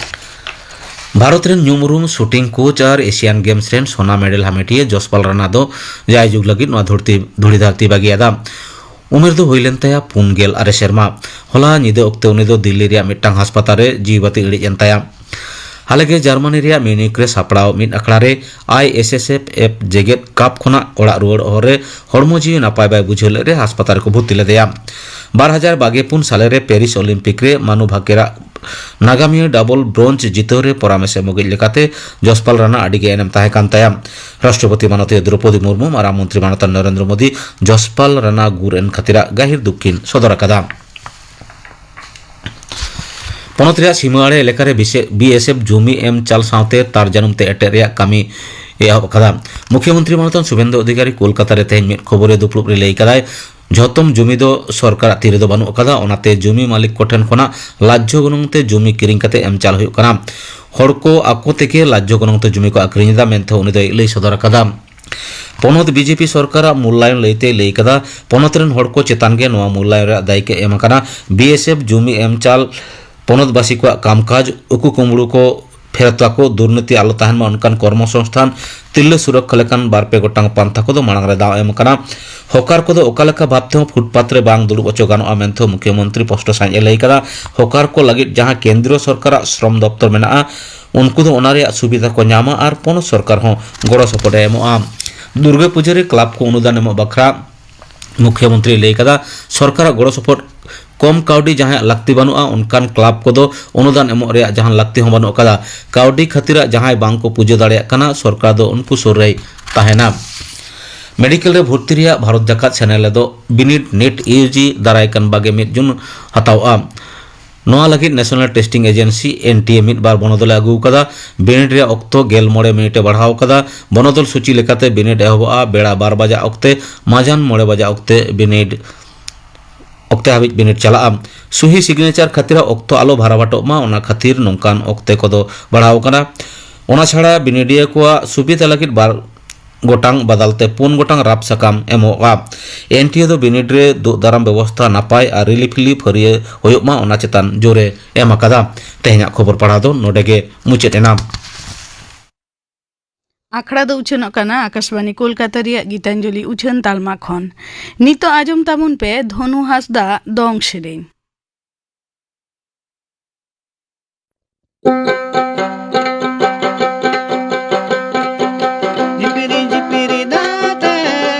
ᱵᱷᱟᱨᱚᱛ ᱨᱮᱱ ᱧᱩᱢ ᱩᱨᱩᱢ ᱥᱩᱴᱤᱝ ᱠᱳᱪ ᱟᱨ ᱮᱥᱤᱭᱟᱱ ᱜᱮᱢᱥ ᱨᱮᱱ ᱥᱳᱱᱟ ᱢᱮᱰᱮᱞ ᱦᱟᱢᱮᱴᱤᱭᱟᱹ ᱡᱚᱥᱯᱟᱞ ᱨᱟᱱᱟ ᱫᱚ ᱡᱟᱭᱡᱩᱜᱽ ᱞᱟᱹᱜᱤᱫ ᱱᱚᱣᱟ ᱫᱷᱩᱲᱤ ᱫᱷᱟᱹᱨᱛᱤ ᱵᱟᱹᱜᱤᱭᱟᱫᱟ᱾ ᱩᱢᱮᱨ ᱫᱚ ᱦᱩᱭ ᱞᱮᱱ ᱛᱟᱭᱟ ᱯᱩᱱ ᱜᱮᱞ ᱟᱨᱮ ᱥᱮᱨᱢᱟ᱾ ᱦᱚᱞᱟ ᱧᱤᱫᱟᱹ ᱚᱠᱛᱮ ᱩᱱᱤ ᱫᱚ ᱫᱤᱞᱞᱤ ᱨᱮᱭᱟᱜ ᱢᱤᱫᱴᱟᱝ ᱦᱟᱥᱯᱟᱛᱟᱞ ᱨᱮ ᱡᱤᱣᱤ ᱵᱟᱹᱛᱤ ᱤᱬᱤᱡ ᱮᱱ ᱛᱟᱭᱟ᱾ ᱦᱟᱞᱮᱜᱮ ᱡᱟᱨᱢᱟᱱᱤ ᱨᱮᱭᱟᱜ ᱢᱤᱭᱩᱱᱤᱠ ᱨᱮ ᱥᱟᱯᱲᱟᱣ ᱢᱤᱫ ᱟᱠᱷᱲᱟ ᱨᱮ I S S F F ᱡᱮᱜᱮᱛ ᱠᱟᱯ ᱠᱷᱚᱱᱟᱜ ᱚᱲᱟᱜ ᱨᱩᱣᱟᱹᱲ ᱦᱚᱨ ᱨᱮ ᱦᱚᱲᱢᱚ ᱡᱤᱣᱤ ᱱᱟᱯᱟᱭ ᱵᱟᱭ ᱵᱩᱡᱷᱟᱹᱣ ᱞᱮᱫ ᱨᱮ ᱦᱟᱥᱯᱟᱛᱟᱞ ᱨᱮᱠᱚ ᱵᱷᱚᱨᱛᱤ ᱞᱮᱫᱮᱭᱟ᱾ ᱵᱟᱨ ᱦᱟᱡᱟᱨ ᱵᱟᱜᱮ ᱯᱩᱱ ᱥᱟᱞᱮ ᱨᱮ ᱯᱮᱨᱤᱥ ᱚᱞᱤᱢᱯᱤᱠ ᱨᱮ ᱢᱟᱱᱩ ᱵᱷᱟᱠᱮᱨᱟᱜ ᱱᱟᱜᱟᱢᱤᱭᱟᱹ ᱰᱟᱵᱚᱞ ᱵᱨᱳᱱᱡᱽ ᱡᱤᱛᱟᱹᱣ ᱨᱮ ᱯᱚᱨᱟᱢᱮᱥ ᱮᱢᱚᱜᱤᱡ ᱞᱮᱠᱟᱛᱮ ᱡᱚᱥᱯᱟᱞ ᱨᱟᱱᱟ ᱟᱹᱰᱤ ᱜᱮ ᱮᱱᱮᱢ ᱛᱟᱦᱮᱸ ᱠᱟᱱ ᱛᱟᱭᱟ᱾ ᱨᱟᱥᱴᱨᱚᱯᱚᱛᱤ ᱢᱟᱱᱚᱛᱤᱭᱟᱹ ᱫᱨᱚᱯᱚᱫᱤ ᱢᱩᱨᱢᱩ, ᱢᱟᱨᱟᱝ ᱢᱚᱱᱛᱨᱤ ᱢᱟᱱᱚᱛᱟᱱ ᱱᱚᱨᱮᱱᱫᱨᱚ ᱢᱳᱫᱤ ᱡᱚᱥᱯᱟᱞ ᱨᱟᱱᱟ ᱜᱩᱨ ᱮᱱ ᱠᱷᱟᱹᱛᱤᱨᱟᱜ ᱜᱟᱹᱦᱤᱨ ᱫᱩᱠ ᱠᱤᱱ ᱥᱚᱫᱚᱨ ᱟᱠᱟᱫᱟ᱾ ᱯᱚᱱᱚᱛ ᱨᱮᱭᱟᱜ ᱥᱤᱢᱟᱹ ᱟᱲᱮ ᱮᱞᱟᱠᱟ ᱨᱮ ᱵᱤᱥᱮ-, ᱵᱤ ᱮᱥ ᱮᱯᱷ ᱡᱩᱢᱤ ᱮᱢ ᱪᱟᱞ ᱥᱟᱶᱛᱮ ᱛᱟᱨ ᱡᱟᱹᱱᱩᱢ ᱛᱮ ᱮᱴᱮᱫ ᱨᱮᱭᱟᱜ ᱠᱟᱹᱢᱤ ᱮᱦᱚᱵ ᱟᱠᱟᱫᱟ᱾ ᱢᱩᱠᱷᱭᱚᱢᱚᱱᱛᱨᱤ ᱢᱚᱢᱚᱛᱟ ᱥᱩᱵᱷᱮᱱᱫᱩ ᱚᱫᱷᱤᱠᱟᱨᱤ ᱠᱳᱞᱠᱟᱛᱟ ᱨᱮ ᱛᱮᱦᱮᱧ ᱢᱤᱫ ᱠᱷᱚᱵᱚᱨᱤᱭᱟᱹ ᱫᱩᱯᱲᱩᱵ ᱨᱮ ᱞᱟᱹᱭ ᱠᱟᱫᱟᱭ, ᱡᱷᱚᱛᱚᱢ ᱡᱩᱢᱤ ᱫᱚ ᱥᱚᱨᱠᱟᱨᱟᱜ ᱛᱤ ᱨᱮᱫᱚ ᱵᱟᱹᱱᱩᱜ ᱟᱠᱟᱫᱟ, ᱚᱱᱟᱛᱮ ᱡᱩᱢᱤ ᱢᱟᱹᱞᱤᱠ ᱠᱚᱴᱷᱮᱱ ᱠᱷᱚᱱᱟᱜ ᱞᱟᱡᱽᱡᱷᱚ ᱜᱚᱱᱚᱝ ᱛᱮ ᱡᱩᱢᱤ ᱠᱤᱨᱤᱧ ᱠᱟᱛᱮ ᱮᱢ ᱪᱟᱞ ᱦᱩᱭᱩᱜ ᱠᱟᱱᱟ᱾ ᱦᱚᱲ ᱠᱚ ᱟᱠᱚ ᱛᱮᱜᱮ ᱞᱟᱡᱽᱡᱷᱚ ᱜᱚᱱᱚᱝ ᱛᱮ ᱡᱩᱢᱤ ᱠᱚ ᱟᱹᱠᱷᱨᱤᱧ ᱮᱫᱟ ᱢᱮᱱᱛᱮ ᱩᱱᱤ ᱫᱚᱭ ᱞᱟᱹᱭ ᱥᱚᱫᱚᱨ ᱟᱠᱟᱫᱟ᱾ ᱯᱚᱱᱚᱛ ᱵᱤ ᱡᱮ ᱯᱤ ᱥᱚᱨᱠᱟᱨᱟᱜ ᱢᱩᱞᱞᱟᱭᱚᱱ ᱞᱟᱹᱭᱛᱮᱭ ᱞᱟᱹᱭ ᱠᱟᱫᱟ, ᱯᱚᱱᱚᱛ ᱨᱮᱱ ᱦᱚᱲ ᱠᱚ ᱪᱮᱛᱟᱱ ᱜᱮ ᱱᱚᱣᱟ ᱢᱩᱞᱞᱟᱭᱚᱱ ᱨᱮᱭᱟᱜ ᱫᱟᱭᱤᱠ ᱮ ᱮᱢ ᱟᱠᱟᱱᱟ᱾ ᱵᱤ ᱮᱥ ᱮᱯᱷ ᱡᱩᱢᱤ ᱮᱢ ᱪᱟᱞ ᱯᱚᱱᱚᱛᱵᱟᱥᱤ ᱠᱚᱣᱟᱜ ᱠᱟᱢᱠᱟᱡᱽ, ᱩᱠᱩ ᱠᱩᱢᱵᱽᱲᱩ ᱠᱚ, ᱯᱷᱮᱨᱛᱟ ᱠᱚ, ᱫᱩᱨᱱᱤᱛᱤ ᱟᱞᱚ ᱛᱟᱦᱮᱱ ᱢᱟ ᱚᱱᱠᱟᱱ ᱠᱚᱨᱢᱚ ᱥᱚᱝᱥᱛᱷᱟᱱ, ᱛᱤᱨᱞᱟᱹ ᱥᱩᱨᱚᱠᱠᱷᱟ ᱞᱮᱠᱟᱱ ᱵᱟᱨ ᱯᱮ ᱜᱚᱴᱟᱝ ᱯᱟᱱᱛᱷᱟ ᱠᱚᱫᱚ ᱢᱟᱲᱟᱝ ᱨᱮ ᱫᱟᱣ ᱮᱢ ᱟᱠᱟᱱᱟ᱾ ᱦᱚᱠᱟᱨ ᱠᱚᱫᱚ ᱚᱠᱟ ᱞᱮᱠᱟ ᱵᱷᱟᱵᱽ ᱛᱮᱦᱚᱸ ᱯᱷᱩᱴᱯᱟᱛ ᱨᱮ ᱵᱟᱝ ᱫᱩᱲᱩᱵ ᱦᱚᱪᱚ ᱜᱟᱱᱚᱜᱼᱟ ᱢᱮᱱᱛᱮ ᱦᱚᱸ ᱢᱩᱠᱷᱭᱚᱢᱚᱱᱛᱨᱤ ᱯᱚᱥᱴᱚ ᱥᱟᱺᱦᱤᱡ ᱮ ᱞᱟᱹᱭ ᱠᱟᱫᱟ᱾ ᱦᱚᱠᱟᱨ ᱠᱚ ᱞᱟᱹᱜᱤᱫ ᱡᱟᱦᱟᱸ ᱠᱮᱱᱫᱨᱤᱭᱚ ᱥᱚᱨᱠᱟᱨᱟᱜ ᱥᱨᱚᱢ ᱫᱚᱯᱛᱚᱨ ᱢᱮᱱᱟᱜᱼᱟ, ᱩᱱᱠᱩ ᱫᱚ ᱚᱱᱟ ᱨᱮᱭᱟᱜ ᱥᱩᱵᱤᱫᱷᱟ ᱠᱚ ᱧᱟᱢᱟ ᱟᱨ ᱯᱚᱱᱚᱛ ᱥᱚᱨᱠᱟᱨ ᱦᱚᱸ ᱜᱚᱲᱚ ᱥᱚᱯᱚᱦᱚᱫ ᱮ ᱮᱢᱚᱜᱼᱟ᱾ ᱫᱩᱨᱜᱟᱹ ᱯᱩᱡᱟᱹ ᱨᱮ ᱠᱞᱟᱵᱽ ᱠᱚ ᱚᱱᱩᱫᱟᱱ ᱮᱢᱚᱜ ᱵᱟᱠᱷᱨᱟ ᱢᱩᱠᱷᱭᱚᱢᱚᱱᱛᱨᱤᱭ ᱞᱟᱹᱭ ᱠᱟᱫᱟ, ᱥᱚᱨᱠᱟᱨᱟᱜ ᱜᱚᱲᱚ ᱥᱚᱯᱚᱦᱚᱫ ᱠᱚᱢ ᱠᱟᱹᱣᱰᱤ ᱡᱟᱦᱟᱸᱭᱟᱜ ᱞᱟᱹᱠᱛᱤ ᱵᱟᱹᱱᱩᱜᱼᱟ, ᱚᱱᱠᱟᱱ ᱠᱞᱟᱵᱽ ᱠᱚᱫᱚ ᱚᱱᱩᱫᱟᱱ ᱮᱢᱚᱜ ᱨᱮᱭᱟᱜ ᱡᱟᱦᱟᱱ ᱞᱟᱹᱠᱛᱤ ᱦᱚᱸ ᱵᱟᱹᱱᱩᱜ ᱟᱠᱟᱫᱟ᱾ ᱠᱟᱹᱣᱰᱤ ᱠᱷᱟᱹᱛᱤᱨᱟᱜ ᱡᱟᱦᱟᱸᱭ ᱵᱟᱝ ᱠᱚ ᱯᱩᱡᱟᱹ ᱫᱟᱲᱮᱭᱟᱜ ᱠᱟᱱᱟ, ᱥᱚᱨᱠᱟᱨ ᱫᱚ ᱩᱱᱠᱩ ᱥᱩᱨ ᱨᱮᱭ ᱛᱟᱦᱮᱱᱟ᱾ ᱢᱮᱰᱤᱠᱮᱞ ᱨᱮ ᱵᱷᱚᱨᱛᱤ ᱨᱮᱭᱟᱜ ᱵᱷᱟᱨᱚᱛ ᱡᱟᱠᱟᱛ ᱥᱮᱱᱮᱞᱮᱫᱚᱜ ᱵᱤᱱᱤᱰ ᱱᱮᱴ ᱤᱭᱩ ᱡᱤ ᱫᱟᱨᱟᱭ ᱠᱟᱱ ᱵᱟᱜᱮ ᱢᱤᱫ ᱡᱩᱱ ᱦᱟᱛᱟᱣᱚᱜᱼᱟ᱾ ᱱᱚᱣᱟ ᱞᱟᱹᱜᱤᱫ National Testing Agency, N T A, ᱢᱤᱫ ᱵᱟᱨ ᱵᱚᱱᱚᱫᱚᱞ ᱮ ᱟᱹᱜᱩ ᱟᱠᱟᱫᱟ᱾ ᱵᱤᱱᱤᱰ ᱨᱮᱭᱟᱜ ᱚᱠᱛᱚ ᱜᱮᱞ ᱢᱚᱬᱮ ᱢᱤᱱᱤᱴ ᱮ ᱵᱟᱲᱦᱟᱣ ᱟᱠᱟᱫᱟ᱾ ᱵᱚᱱᱚᱫᱚᱞ ᱥᱩᱪᱤ ᱞᱮᱠᱟᱛᱮ ᱵᱤᱱᱤᱰ ᱮᱦᱚᱵᱚᱜᱼᱟ ᱵᱮᱲᱟ ᱵᱟᱨ ᱵᱟᱡᱟᱜ ᱚᱠᱛᱮ, ᱢᱟᱡᱟᱱ ᱢᱚᱬᱮ ᱵᱟᱡᱟᱜ ᱚᱠᱛᱮ ᱵᱤᱱᱤᱰ, ᱚᱠᱛᱮ ᱦᱟᱹᱵᱤᱡ ᱵᱤᱱᱤᱰ ᱪᱟᱞᱟᱜᱼᱟ᱾ ᱥᱩᱦᱤ signature ᱠᱷᱟᱹᱛᱤᱨ ᱚᱠᱛᱚ ᱟᱞᱚ ᱵᱷᱟᱨᱟᱵᱟᱴᱚᱜ ᱢᱟ, ᱚᱱᱟ ᱠᱷᱟᱹᱛᱤᱨ ᱱᱚᱝᱠᱟᱱ ᱚᱠᱛᱮ ᱠᱚᱫᱚ ᱵᱟᱲᱦᱟᱣ ᱟᱠᱟᱱᱟ᱾ ᱚᱱᱟ ᱪᱷᱟᱲᱟ ᱵᱤᱱᱤᱰᱤᱭᱟᱹ ᱠᱚᱣᱟᱜ ᱥᱩᱵᱤᱫᱷᱟ ᱞᱟᱹᱜᱤᱫ ᱵᱟᱨ ᱜᱚᱴᱟᱝ ᱵᱟᱫᱟᱞ ᱛᱮ ᱯᱩᱱ ᱜᱚᱴᱟᱝ ᱨᱟᱯ ᱥᱟᱠᱟᱢ ᱮᱢᱚᱜᱼᱟ᱾ N T A ᱫᱚ ᱵᱤᱱᱤᱰ ᱨᱮ ᱫᱩᱜ ᱫᱟᱨᱟᱢ ᱵᱮᱵᱚᱥᱛᱷᱟ ᱱᱟᱯᱟᱭ ᱟᱨ ᱨᱤᱞᱤ ᱯᱷᱤᱞᱤ ᱯᱷᱟᱹᱨᱭᱟᱹ ᱦᱩᱭᱩᱜ ᱢᱟ, ᱚᱱᱟ ᱪᱮᱛᱟᱱ ᱡᱳᱨᱮ ᱮᱢ ᱟᱠᱟᱫᱟ᱾ ᱛᱮᱦᱮᱧᱟᱜ ᱠᱷᱚᱵᱚᱨ ᱯᱟᱲᱦᱟᱣ ᱫᱚ ᱱᱚᱰᱮ ᱜᱮ ᱢᱩᱪᱟᱹᱫ ᱮᱱᱟ᱾ ᱟᱠᱷᱲᱟ ᱫᱚ ᱩᱪᱷᱟᱹᱱᱚᱜ ᱠᱟᱱᱟ ᱟᱠᱟᱥᱵᱟᱱᱤ ᱠᱳᱞᱠᱟᱛᱟ ᱨᱮᱭᱟᱜ ᱜᱤᱛᱟᱧᱡᱚᱞᱤ ᱩᱪᱷᱟᱹᱱ ᱛᱟᱞᱢᱟ ᱠᱷᱚᱱ᱾ ᱱᱤᱛᱚᱜ ᱟᱸᱡᱚᱢ ᱛᱟᱵᱚᱱ ᱯᱮ ᱫᱷᱚᱱᱩ ᱦᱟᱸᱥᱫᱟ ᱫᱚᱝ ᱥᱮᱨᱮᱧ᱾ ᱡᱷᱤᱯᱤᱨᱤ ᱡᱷᱤᱯᱤᱨᱤ ᱫᱟᱜ ᱛᱮ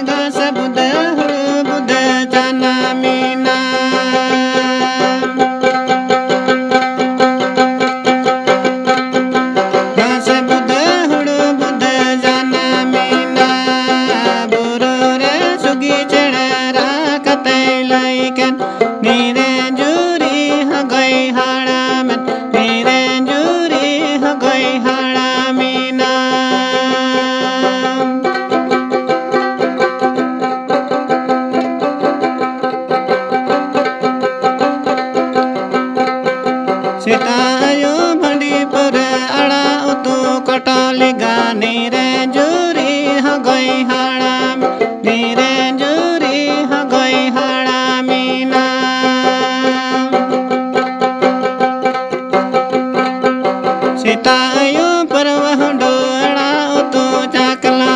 ᱜᱷᱟᱥ ᱵᱩᱫᱟᱹ ᱦᱩᱲᱩ ᱵᱩᱫᱟᱹ ᱡᱟᱱᱟᱢᱮᱱᱟ᱾ ᱜᱷᱟᱥ ᱵᱩᱫᱟᱹ ᱦᱩᱲᱩ ᱵᱩᱫᱟᱹ ᱡᱟᱱᱟᱢᱮᱱᱟ᱾ ᱵᱩᱨᱩ ᱨᱮ ᱥᱩᱜᱤ ᱪᱮᱬᱮ ᱨᱟᱜ ᱠᱟᱛᱮᱭ ᱞᱟᱹᱭ ᱠᱮᱫ, ᱱᱤᱨᱮ ᱡᱩᱨᱤ ᱦᱚᱜᱚᱭ ᱦᱟᱲᱟᱢᱮᱱ, ᱱᱤᱨᱮ ᱡᱩᱨᱤ ᱦᱚᱜᱚᱭ ᱦᱟᱲᱟᱢᱮᱱᱟ᱾ ᱥᱮᱛᱟᱜ ᱟᱭᱳ ᱵᱷᱟᱹᱰᱤ ᱯᱟᱹᱨᱟᱹ ᱟᱲᱟᱜ ᱩᱛᱩ ᱠᱚᱴᱚᱞᱤ ᱜᱟᱱᱤ ᱨᱮ ᱡᱩᱨᱤ ᱦᱚᱜᱚᱭ ᱦᱟᱲᱟᱢ, ᱱᱤᱨᱮ ᱡᱩᱨᱤ ᱦᱚᱜᱚᱭ ᱦᱟᱲᱟᱢᱤᱱᱟ᱾ ᱥᱮᱛᱟᱜ ᱟᱭᱳ ᱯᱟᱹᱨᱣᱟᱹ ᱦᱩᱰᱩ ᱟᱲᱟᱜ ᱩᱛᱩ ᱪᱟᱠᱞᱟ,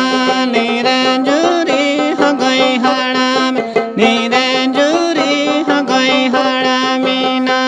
ᱱᱤᱨᱮ ᱡᱩᱨᱤ ᱦᱚᱜᱚᱭ ᱦᱟᱲᱟᱢ, ᱱᱤᱨᱮ ᱡᱩᱨᱤ ᱦᱚᱜᱚᱭ ᱦᱟᱲᱟᱢᱤᱱᱟ᱾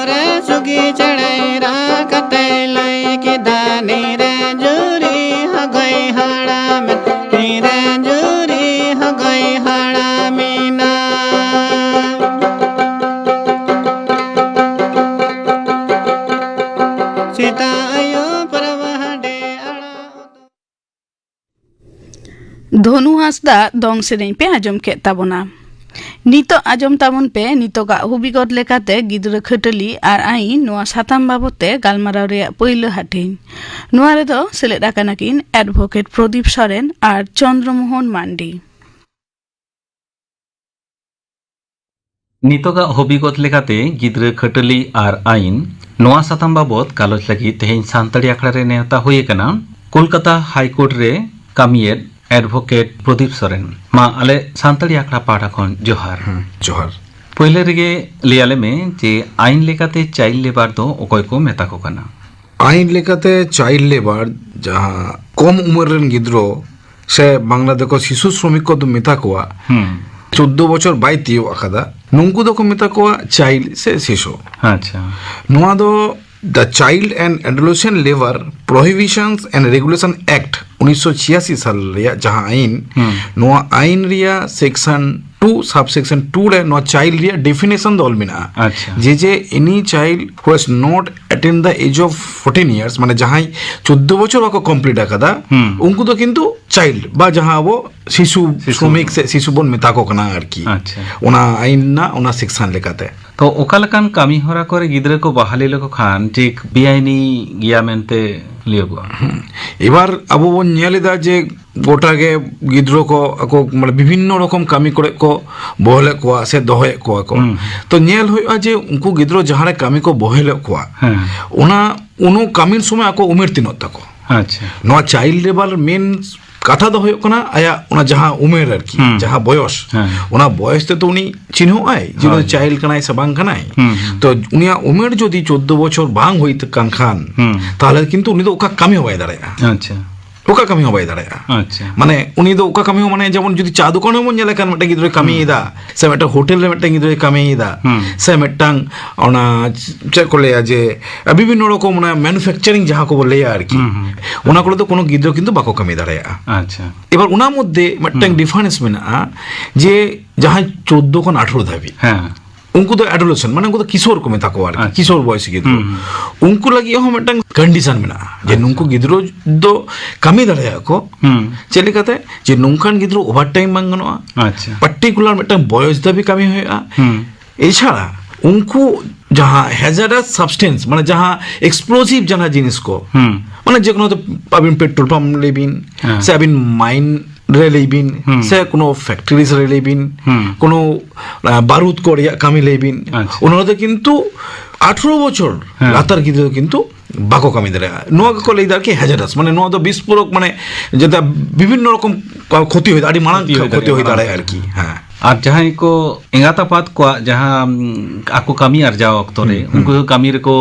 ᱨᱮ ᱥᱩᱜᱤ ᱪᱮᱬᱮᱭ ᱨᱟᱜ ᱠᱟᱛᱮᱭ ᱞᱟᱹᱭ ᱠᱮᱫᱟ, "ᱱᱤᱨᱮ ᱡᱩᱨᱤ ᱦᱚᱜᱚᱭ ᱦᱟᱲᱟᱢᱮᱱ, ᱱᱤᱨᱮ ᱡᱩᱨᱤ ᱦᱚᱜᱚᱭ ᱦᱟᱲᱟᱢᱮᱱᱟ᱾" ᱥᱮᱛᱟᱜ ᱟᱭᱳ ᱯᱟᱨᱣᱟ ᱦᱟᱸᱰᱮ ᱟᱲᱟᱜ ᱩᱛᱩ᱾ ᱫᱷᱚᱱᱩ ᱦᱟᱸᱥᱫᱟ ᱫᱚᱝ ᱥᱮᱨᱮᱧ ᱯᱮ ᱟᱸᱡᱚᱢ ᱠᱮᱫ ᱛᱟᱵᱚᱱᱟ᱾ ᱱᱤᱛᱚᱜ ᱟᱸᱡᱚᱢ ᱛᱟᱵᱚᱱ ᱯᱮ ᱱᱤᱛᱚᱜᱟᱜ ᱦᱚᱵᱤᱜᱚᱛ ᱞᱮᱠᱟᱛᱮ ᱜᱤᱫᱽᱨᱟᱹ ᱠᱷᱟᱹᱴᱟᱹᱞᱤ ᱟᱨ ᱟᱹᱭᱤᱱ ᱱᱚᱣᱟ ᱥᱟᱛᱟᱢ ᱵᱟᱵᱚᱛ ᱛᱮ ᱜᱟᱞᱢᱟᱨᱟᱣ ᱨᱮᱭᱟᱜ ᱯᱩᱭᱞᱩ ᱦᱟᱹᱴᱤᱧ᱾ ᱱᱚᱣᱟ ᱨᱮᱫᱚ ᱥᱮᱞᱮᱫ ᱟᱠᱟᱱᱟ ᱠᱤᱱ ᱮᱰᱵᱷᱚᱠᱮᱴ ᱯᱨᱚᱫᱤᱯ ᱥᱚᱨᱮᱱ ᱟᱨ ᱪᱚᱱᱫᱨᱚ ᱢᱳᱦᱚᱱ ᱢᱟᱱᱰᱤ᱾ ᱱᱤᱛᱚᱜᱟᱜ ᱦᱚᱵᱤᱜᱚᱛ ᱞᱮᱠᱟᱛᱮ ᱜᱤᱫᱽᱨᱟᱹ ᱠᱷᱟᱹᱴᱟᱹᱞᱤ ᱟᱨ ᱟᱹᱭᱤᱱ, ᱱᱚᱣᱟ ᱥᱟᱛᱟᱢ ᱵᱟᱵᱚᱛ ᱜᱟᱞᱚᱪ ᱞᱟᱹᱜᱤᱫ ᱛᱮᱦᱮᱧ ᱥᱟᱱᱛᱟᱲᱤ ᱟᱠᱷᱲᱟ ᱨᱮ ᱱᱮᱣᱛᱟ ᱦᱩᱭ ᱟᱠᱟᱱᱟ ᱠᱳᱞᱠᱟᱛᱟ ᱦᱟᱭ ᱠᱳᱨᱴ ᱨᱮ ᱠᱟᱹᱢᱤᱭᱮᱫ ᱮᱰᱵᱷᱚᱠᱮᱴ ᱯᱨᱚᱫᱤᱯ ᱥᱚᱨᱮᱱ᱾ ᱢᱟ ᱟᱞᱮ ᱥᱟᱱᱛᱟᱲᱤ ᱟᱠᱷᱲᱟ ᱯᱟᱦᱴᱟ ᱠᱷᱚᱱ ᱡᱚᱦᱟᱨ᱾ ᱦᱩᱸ, ᱡᱚᱦᱟᱨ᱾ ᱯᱳᱭᱞᱳ ᱨᱮᱜᱮ ᱞᱟᱹᱭ ᱟᱞᱮ ᱢᱮ ᱡᱮ ᱟᱹᱭᱤᱱ ᱞᱮᱠᱟᱛᱮ ᱪᱟᱭᱤᱞᱰ ᱞᱮᱵᱟᱨ ᱫᱚ ᱚᱠᱚᱭ ᱠᱚ ᱢᱮᱛᱟ ᱠᱚ ᱠᱟᱱᱟ? ᱟᱭᱤᱱ ᱞᱮᱠᱟᱛᱮ ᱪᱟᱭᱤᱞᱰ ᱞᱮᱵᱟᱨ ᱡᱟᱦᱟᱸ ᱠᱚᱢ ᱩᱢᱮᱨ ᱨᱮᱱ ᱜᱤᱫᱽᱨᱟᱹ ᱥᱮ ᱵᱟᱝᱞᱟ ᱛᱮᱠᱚ ᱥᱤᱥᱩ ᱥᱨᱚᱢᱤᱠ ᱠᱚ ᱢᱮᱛᱟ ᱠᱚᱣᱟ, ᱦᱩᱸ᱾ ᱪᱳᱫᱽᱫᱳ ᱵᱚᱪᱷᱚᱨ ᱵᱟᱭ ᱛᱤᱭᱳᱜ ᱟᱠᱟᱫᱟ, ᱱᱩᱝᱠᱩ ᱫᱚᱠᱚ ᱢᱮᱛᱟ ᱠᱚᱣᱟ ᱪᱟᱭᱤᱞᱰ ᱥᱮ ᱥᱤᱥᱩ᱾ ᱟᱪᱪᱷᱟ᱾ ᱱᱚᱣᱟ ᱫᱚ The Child and Adolescent Labour Prohibitions and Regulation Act ᱩᱱᱤᱥᱥᱚ ᱪᱷᱤᱭᱟᱥᱤ ᱥᱟᱞ ᱨᱮᱭᱟᱜ ᱡᱟᱦᱟᱸ ᱟᱭᱤᱱ, ᱦᱩᱸ᱾ ᱱᱚᱣᱟ ᱟᱭᱤᱱ ᱨᱮᱭᱟᱜ ᱥᱮᱠᱥᱚᱱ ᱴᱩ ᱥᱟᱵ ᱥᱮᱠᱥᱚᱱ ᱴᱩ ᱨᱮ ᱱᱚᱣᱟ ᱪᱟᱭᱤᱞᱰ ᱨᱮᱭᱟᱜ ᱰᱮᱯᱷᱤᱱᱮᱥᱚᱱ ᱫᱚ ᱚᱞ ᱢᱮᱱᱟᱜᱼᱟ᱾ ᱟᱪᱪᱷᱟ᱾ ᱡᱮ ᱡᱮ any child who has not attained the age of fourteen years, ᱢᱟᱱᱮ ᱡᱟᱦᱟᱸᱭ ᱪᱳᱫᱽᱫᱳ ᱵᱚᱪᱷᱚᱨ ᱵᱟᱠᱚ ᱠᱚᱢᱯᱞᱤᱴ ᱟᱠᱟᱫᱟ, ᱦᱩᱸ᱾ ᱩᱱᱠᱩ ᱫᱚ ᱠᱤᱱᱛᱩ ᱪᱟᱭᱤᱞᱰ ᱵᱟ ᱡᱟᱦᱟᱸ ᱟᱵᱚ ᱥᱤᱥᱩ ᱥᱤᱥᱩ᱾ ᱥᱨᱚᱢᱤᱠ ᱥᱮ ᱥᱤᱥᱩ ᱵᱚᱱ ᱢᱮᱛᱟ ᱠᱚ ᱠᱟᱱᱟ ᱟᱨᱠᱤ᱾ ᱟᱪᱪᱷᱟ᱾ ᱚᱱᱟ ᱟᱭᱤᱱ ᱨᱮᱱᱟᱜ ᱚᱱᱟ ᱥᱮᱠᱥᱚᱱ ᱞᱮᱠᱟᱛᱮ᱾ ᱛᱚ ᱚᱠᱟ ᱞᱮᱠᱟᱱ ᱠᱟᱹᱢᱤ ᱦᱚᱨᱟ ᱠᱚᱨᱮ ᱜᱤᱫᱽᱨᱟᱹ ᱠᱚ ᱵᱟᱦᱟᱞᱤ ᱞᱮᱠᱚ ᱠᱷᱟᱱ ᱴᱷᱤᱠ ᱵᱮᱟᱭᱤᱱᱤ ᱜᱮᱭᱟ ᱢᱮᱱᱛᱮ ᱞᱟᱹᱭᱚᱜᱚᱜᱼᱟ? ᱦᱩᱸ᱾ ᱮᱵᱟᱨ ᱟᱵᱚ ᱵᱚᱱ ᱧᱮᱞ ᱮᱫᱟ ᱡᱮ ᱜᱚᱴᱟ ᱜᱮ ᱜᱤᱫᱽᱨᱟᱹ ᱠᱚ ᱟᱠᱚ ᱢᱟᱱᱮ ᱵᱤᱵᱷᱤᱱᱱᱚ ᱨᱚᱠᱚᱢ ᱠᱟᱹᱢᱤ ᱠᱚᱨᱮ ᱠᱚ ᱵᱚᱦᱮᱞᱮᱫ ᱠᱚᱣᱟ ᱥᱮ ᱫᱚᱦᱚᱭᱮᱫ ᱠᱚᱣᱟ ᱠᱚ᱾ ᱦᱩᱸ᱾ ᱛᱚ ᱧᱮᱞ ᱦᱩᱭᱩᱜᱼᱟ ᱡᱮ ᱩᱱᱠᱩ ᱜᱤᱫᱽᱨᱟᱹ ᱡᱟᱦᱟᱸ ᱨᱮ ᱠᱟᱹᱢᱤ ᱠᱚ ᱵᱚᱦᱮᱞᱮᱫ ᱠᱚᱣᱟ, ᱦᱮᱸ᱾ ᱚᱱᱟ ᱩᱱᱩ ᱠᱟᱹᱢᱤ ᱥᱚᱢᱚᱭ ᱟᱠᱚ ᱩᱢᱮᱨ ᱛᱤᱱᱟᱹᱜ ᱛᱟᱠᱚ? ᱟᱪᱪᱷᱟ᱾ ᱱᱚᱣᱟ ᱪᱟᱭᱤᱞᱰ ᱞᱮᱵᱟᱨ ᱢᱮᱱ ᱠᱟᱛᱷᱟ ᱫᱚ ᱦᱩᱭᱩᱜ ᱠᱟᱱᱟ ᱟᱭᱟᱜ ᱚᱱᱟ ᱡᱟᱦᱟᱸ ᱩᱢᱮᱨ ᱟᱨᱠᱤ, ᱦᱩᱸ᱾ ᱡᱟᱦᱟᱸ ᱵᱚᱭᱚᱥ, ᱦᱮᱸ᱾ ᱚᱱᱟ ᱵᱚᱭᱚᱥ ᱛᱮᱫᱚ ᱩᱱᱤ ᱪᱤᱱᱦᱟᱹᱣ ᱟᱭ ᱡᱮ ᱦᱳᱭ᱾ ᱩᱱᱤ ᱪᱟᱭᱤᱞᱰ ᱠᱟᱱᱟᱭ ᱥᱮ ᱵᱟᱝ ᱠᱟᱱᱟᱭ᱾ ᱦᱩᱸ, ᱦᱩᱸ᱾ ᱛᱚ ᱩᱱᱤᱭᱟᱜ ᱩᱢᱮᱨ ᱡᱩᱫᱤ ᱪᱳᱫᱽᱫᱳ ᱵᱚᱪᱷᱚᱨ ᱵᱟᱝ ᱦᱩᱭ ᱠᱟᱱ ᱠᱷᱟᱱ, ᱦᱩᱸ᱾ ᱛᱟᱦᱚᱞᱮ ᱠᱤᱱᱛᱩ ᱩᱱᱤ ᱫᱚ ᱚᱠᱟ ᱠᱟᱹᱢᱤ ᱦᱚᱸ ᱵᱟᱭ ᱫᱟᱲᱮᱭᱟᱜᱼᱟ᱾ ᱟᱪᱪᱷᱟ᱾ ᱚᱠᱟ ᱠᱟᱹᱢᱤ ᱦᱚᱸ ᱵᱟᱭ ᱫᱟᱲᱮᱭᱟᱜᱼᱟ᱾ ᱟᱪᱪᱷᱟ᱾ ᱢᱟᱱᱮ ᱩᱱᱤ ᱫᱚ ᱚᱠᱟ ᱠᱟᱹᱢᱤ ᱦᱚᱸ, ᱢᱟᱱᱮ ᱡᱮᱢᱚᱱ ᱡᱩᱫᱤ ᱪᱟ ᱫᱚᱠᱟᱱ ᱨᱮᱵᱚᱱ ᱧᱮᱞᱮ ᱠᱷᱟᱱ ᱢᱤᱫᱴᱮᱱ ᱜᱤᱫᱽᱨᱟᱹᱭ ᱠᱟᱹᱢᱤᱭᱮᱫᱟ, ᱥᱮ ᱢᱤᱫᱴᱮᱱ ᱦᱳᱴᱮᱞ ᱨᱮ ᱢᱤᱫᱴᱮᱱ ᱜᱤᱫᱽᱨᱟᱹᱭ ᱠᱟᱹᱢᱤᱭᱮᱫᱟ, ᱦᱩᱸ᱾ ᱥᱮ ᱢᱤᱫᱴᱟᱝ ᱚᱱᱟ ᱪᱮᱫ ᱠᱚ ᱞᱟᱹᱭᱟ ᱡᱮ ᱵᱤᱵᱷᱤᱱᱱᱚ ᱨᱚᱠᱚᱢ ᱚᱱᱟ ᱢᱮᱱᱩᱯᱷᱮᱠᱪᱟᱨᱤᱝ ᱡᱟᱦᱟᱸ ᱠᱚᱵᱚ ᱞᱟᱹᱭᱟ ᱟᱨᱠᱤ, ᱦᱩᱸ, ᱦᱩᱸ᱾ ᱚᱱᱟ ᱠᱚᱨᱮ ᱫᱚ ᱠᱳᱱᱳ ᱜᱤᱫᱽᱨᱟᱹ ᱠᱤᱱᱛᱩ ᱵᱟᱠᱚ ᱠᱟᱹᱢᱤ ᱫᱟᱲᱮᱭᱟᱜᱼᱟ᱾ ᱟᱪᱪᱷᱟ᱾ ᱮᱵᱟᱨ ᱚᱱᱟ ᱢᱚᱫᱽᱫᱷᱮ ᱢᱤᱫᱴᱟᱝ ᱦᱩᱸ᱾ ᱰᱤᱯᱷᱟᱨᱮᱱᱥ ᱢᱮᱱᱟᱜᱼᱟ ᱡᱮ ᱡᱟᱦᱟᱸᱭ ᱪᱳᱫᱽᱫᱳ ᱠᱷᱚᱱ ᱟᱴᱷᱨᱚ ᱫᱷᱟᱹᱵᱤᱡ, ᱦᱮᱸ᱾ ᱩᱱᱠᱩ ᱫᱚ ᱮᱰᱳᱞᱮᱥᱮᱱᱴ, ᱢᱟᱱᱮ ᱩᱱᱠᱩ ᱫᱚ ᱠᱤᱥᱳᱨ ᱠᱚ ᱢᱮᱛᱟ ᱠᱚᱣᱟ ᱟᱨᱠᱤ, ᱟᱪᱪᱷᱟ᱾ ᱠᱤᱥᱳᱨ ᱵᱚᱭᱮᱥ ᱜᱤᱫᱽᱨᱟᱹ᱾ ᱦᱩᱸ, ᱦᱩᱸ᱾ ᱩᱱᱠᱩ ᱞᱟᱹᱜᱤᱫ ᱦᱚᱸ ᱢᱤᱫᱴᱟᱝ ᱠᱚᱱᱰᱤᱥᱚᱱ ᱢᱮᱱᱟᱜᱼᱟ ᱡᱮ ᱟᱪᱪᱷᱟ᱾ ᱱᱩᱠᱩ ᱜᱤᱫᱽᱨᱟᱹ ᱫᱚ ᱠᱟᱹᱢᱤ ᱫᱟᱲᱮᱭᱟᱜᱼᱟ ᱠᱚ᱾ ᱦᱩᱸ᱾ ᱪᱮᱫ ᱞᱮᱠᱟᱛᱮ? ᱡᱮ ᱱᱚᱝᱠᱟᱱ ᱜᱤᱫᱽᱨᱟᱹ ᱳᱵᱷᱟᱨ ᱴᱟᱭᱤᱢ ᱵᱟᱝ ᱜᱟᱱᱚᱜᱼᱟ, ᱟᱪᱪᱷᱟ᱾ ᱯᱟᱨᱴᱤᱠᱩᱞᱟᱨ ᱢᱤᱫᱴᱟᱝ ᱵᱚᱭᱚᱥ ᱫᱷᱟᱹᱵᱤᱡ ᱠᱟᱹᱢᱤ ᱦᱩᱭᱩᱜᱼᱟ᱾ ᱦᱩᱸ᱾ ᱮᱪᱷᱟᱲᱟ ᱩᱱᱠᱩ ᱡᱟᱦᱟᱸ ᱦᱮᱡᱟᱨᱰᱟᱥ ᱥᱟᱵᱥᱴᱮᱱᱥ, ᱢᱟᱱᱮ ᱡᱟᱦᱟᱸ ᱮᱠᱥᱯᱞᱳᱥᱤᱵᱷ ᱡᱟᱦᱟᱸ ᱡᱤᱱᱤᱥ ᱠᱚ, ᱦᱩᱸ᱾ ᱢᱟᱱᱮ ᱡᱮ ᱠᱳᱱᱳ ᱫᱚ ᱟᱹᱵᱤᱱ ᱯᱮᱴᱨᱳᱞ ᱯᱟᱢᱯ ᱞᱟᱹᱭ ᱵᱤᱱ, ᱦᱮᱸ᱾ ᱥᱮ ᱟᱹᱵᱤᱱ ᱢᱟᱭᱤᱱ ᱨᱮ ᱞᱟᱹᱭ ᱵᱤᱱ, ᱦᱩᱸ᱾ ᱥᱮ ᱠᱳᱱᱳ ᱯᱷᱮᱠᱴᱨᱤᱡᱽ ᱨᱮ ᱞᱟᱹᱭ ᱵᱤᱱ, ᱦᱩᱸ᱾ ᱠᱳᱱᱳ, ᱟᱸ, ᱵᱟᱨᱩᱫ ᱠᱚ ᱨᱮᱭᱟᱜ ᱠᱟᱹᱢᱤ ᱞᱟᱹᱭ ᱵᱤᱱ, ᱟᱪᱪᱷᱟ᱾ ᱚᱱᱟ ᱫᱚ ᱠᱤᱱᱛᱩ ᱟᱴᱷᱨᱚ ᱵᱚᱪᱷᱚᱨ ᱦᱮᱸ᱾ ᱞᱟᱛᱟᱨ ᱜᱤᱫᱽᱨᱟᱹ ᱫᱚ ᱠᱤᱱᱛᱩ ᱵᱟᱠᱚ ᱠᱟᱹᱢᱤ ᱫᱟᱲᱮᱭᱟᱜᱼᱟ᱾ ᱱᱚᱣᱟ ᱜᱮᱠᱚ ᱞᱟᱹᱭ ᱫᱟ ᱟᱨᱠᱤ ᱦᱮᱡᱟᱨᱰᱟᱥ, ᱢᱟᱱᱮ ᱱᱚᱣᱟ ᱫᱚ ᱵᱤᱥᱯᱷᱳᱨᱚᱠ, ᱢᱟᱱᱮ ᱡᱟᱛᱮ ᱵᱤᱵᱷᱤᱱᱱᱚ ᱨᱚᱠᱚᱢ ᱠᱷᱚᱛᱤ ᱦᱩᱭ ᱫᱟᱲᱮᱭᱟᱜᱼᱟ, ᱟᱹᱰᱤ ᱢᱟᱨᱟᱝ ᱠᱷᱚᱛᱤ ᱦᱩᱭ ᱠᱷᱚᱛᱤ ᱦᱩᱭ ᱫᱟᱲᱮᱭᱟᱜᱼᱟ, ᱫᱟᱲᱮᱭᱟᱜᱼᱟ ᱢᱟᱨᱟᱝ ᱟᱨᱠᱤ᱾ ᱠᱷᱚᱛᱤ᱾ ᱦᱮᱸ᱾ ᱟᱨ ᱡᱟᱦᱟᱸᱭ ᱠᱚ ᱮᱸᱜᱟᱛ ᱟᱯᱟᱛ ᱠᱚᱣᱟᱜ ᱡᱟᱦᱟᱸ, ᱩᱢ, ᱟᱠᱚ ᱠᱟᱹᱢᱤ ᱟᱨᱡᱟᱣ ᱚᱠᱛᱚ ᱨᱮ, ᱦᱩᱸ, ᱦᱩᱸ᱾ ᱩᱱᱠᱩ ᱠᱟᱹᱢᱤ ᱨᱮᱠᱚ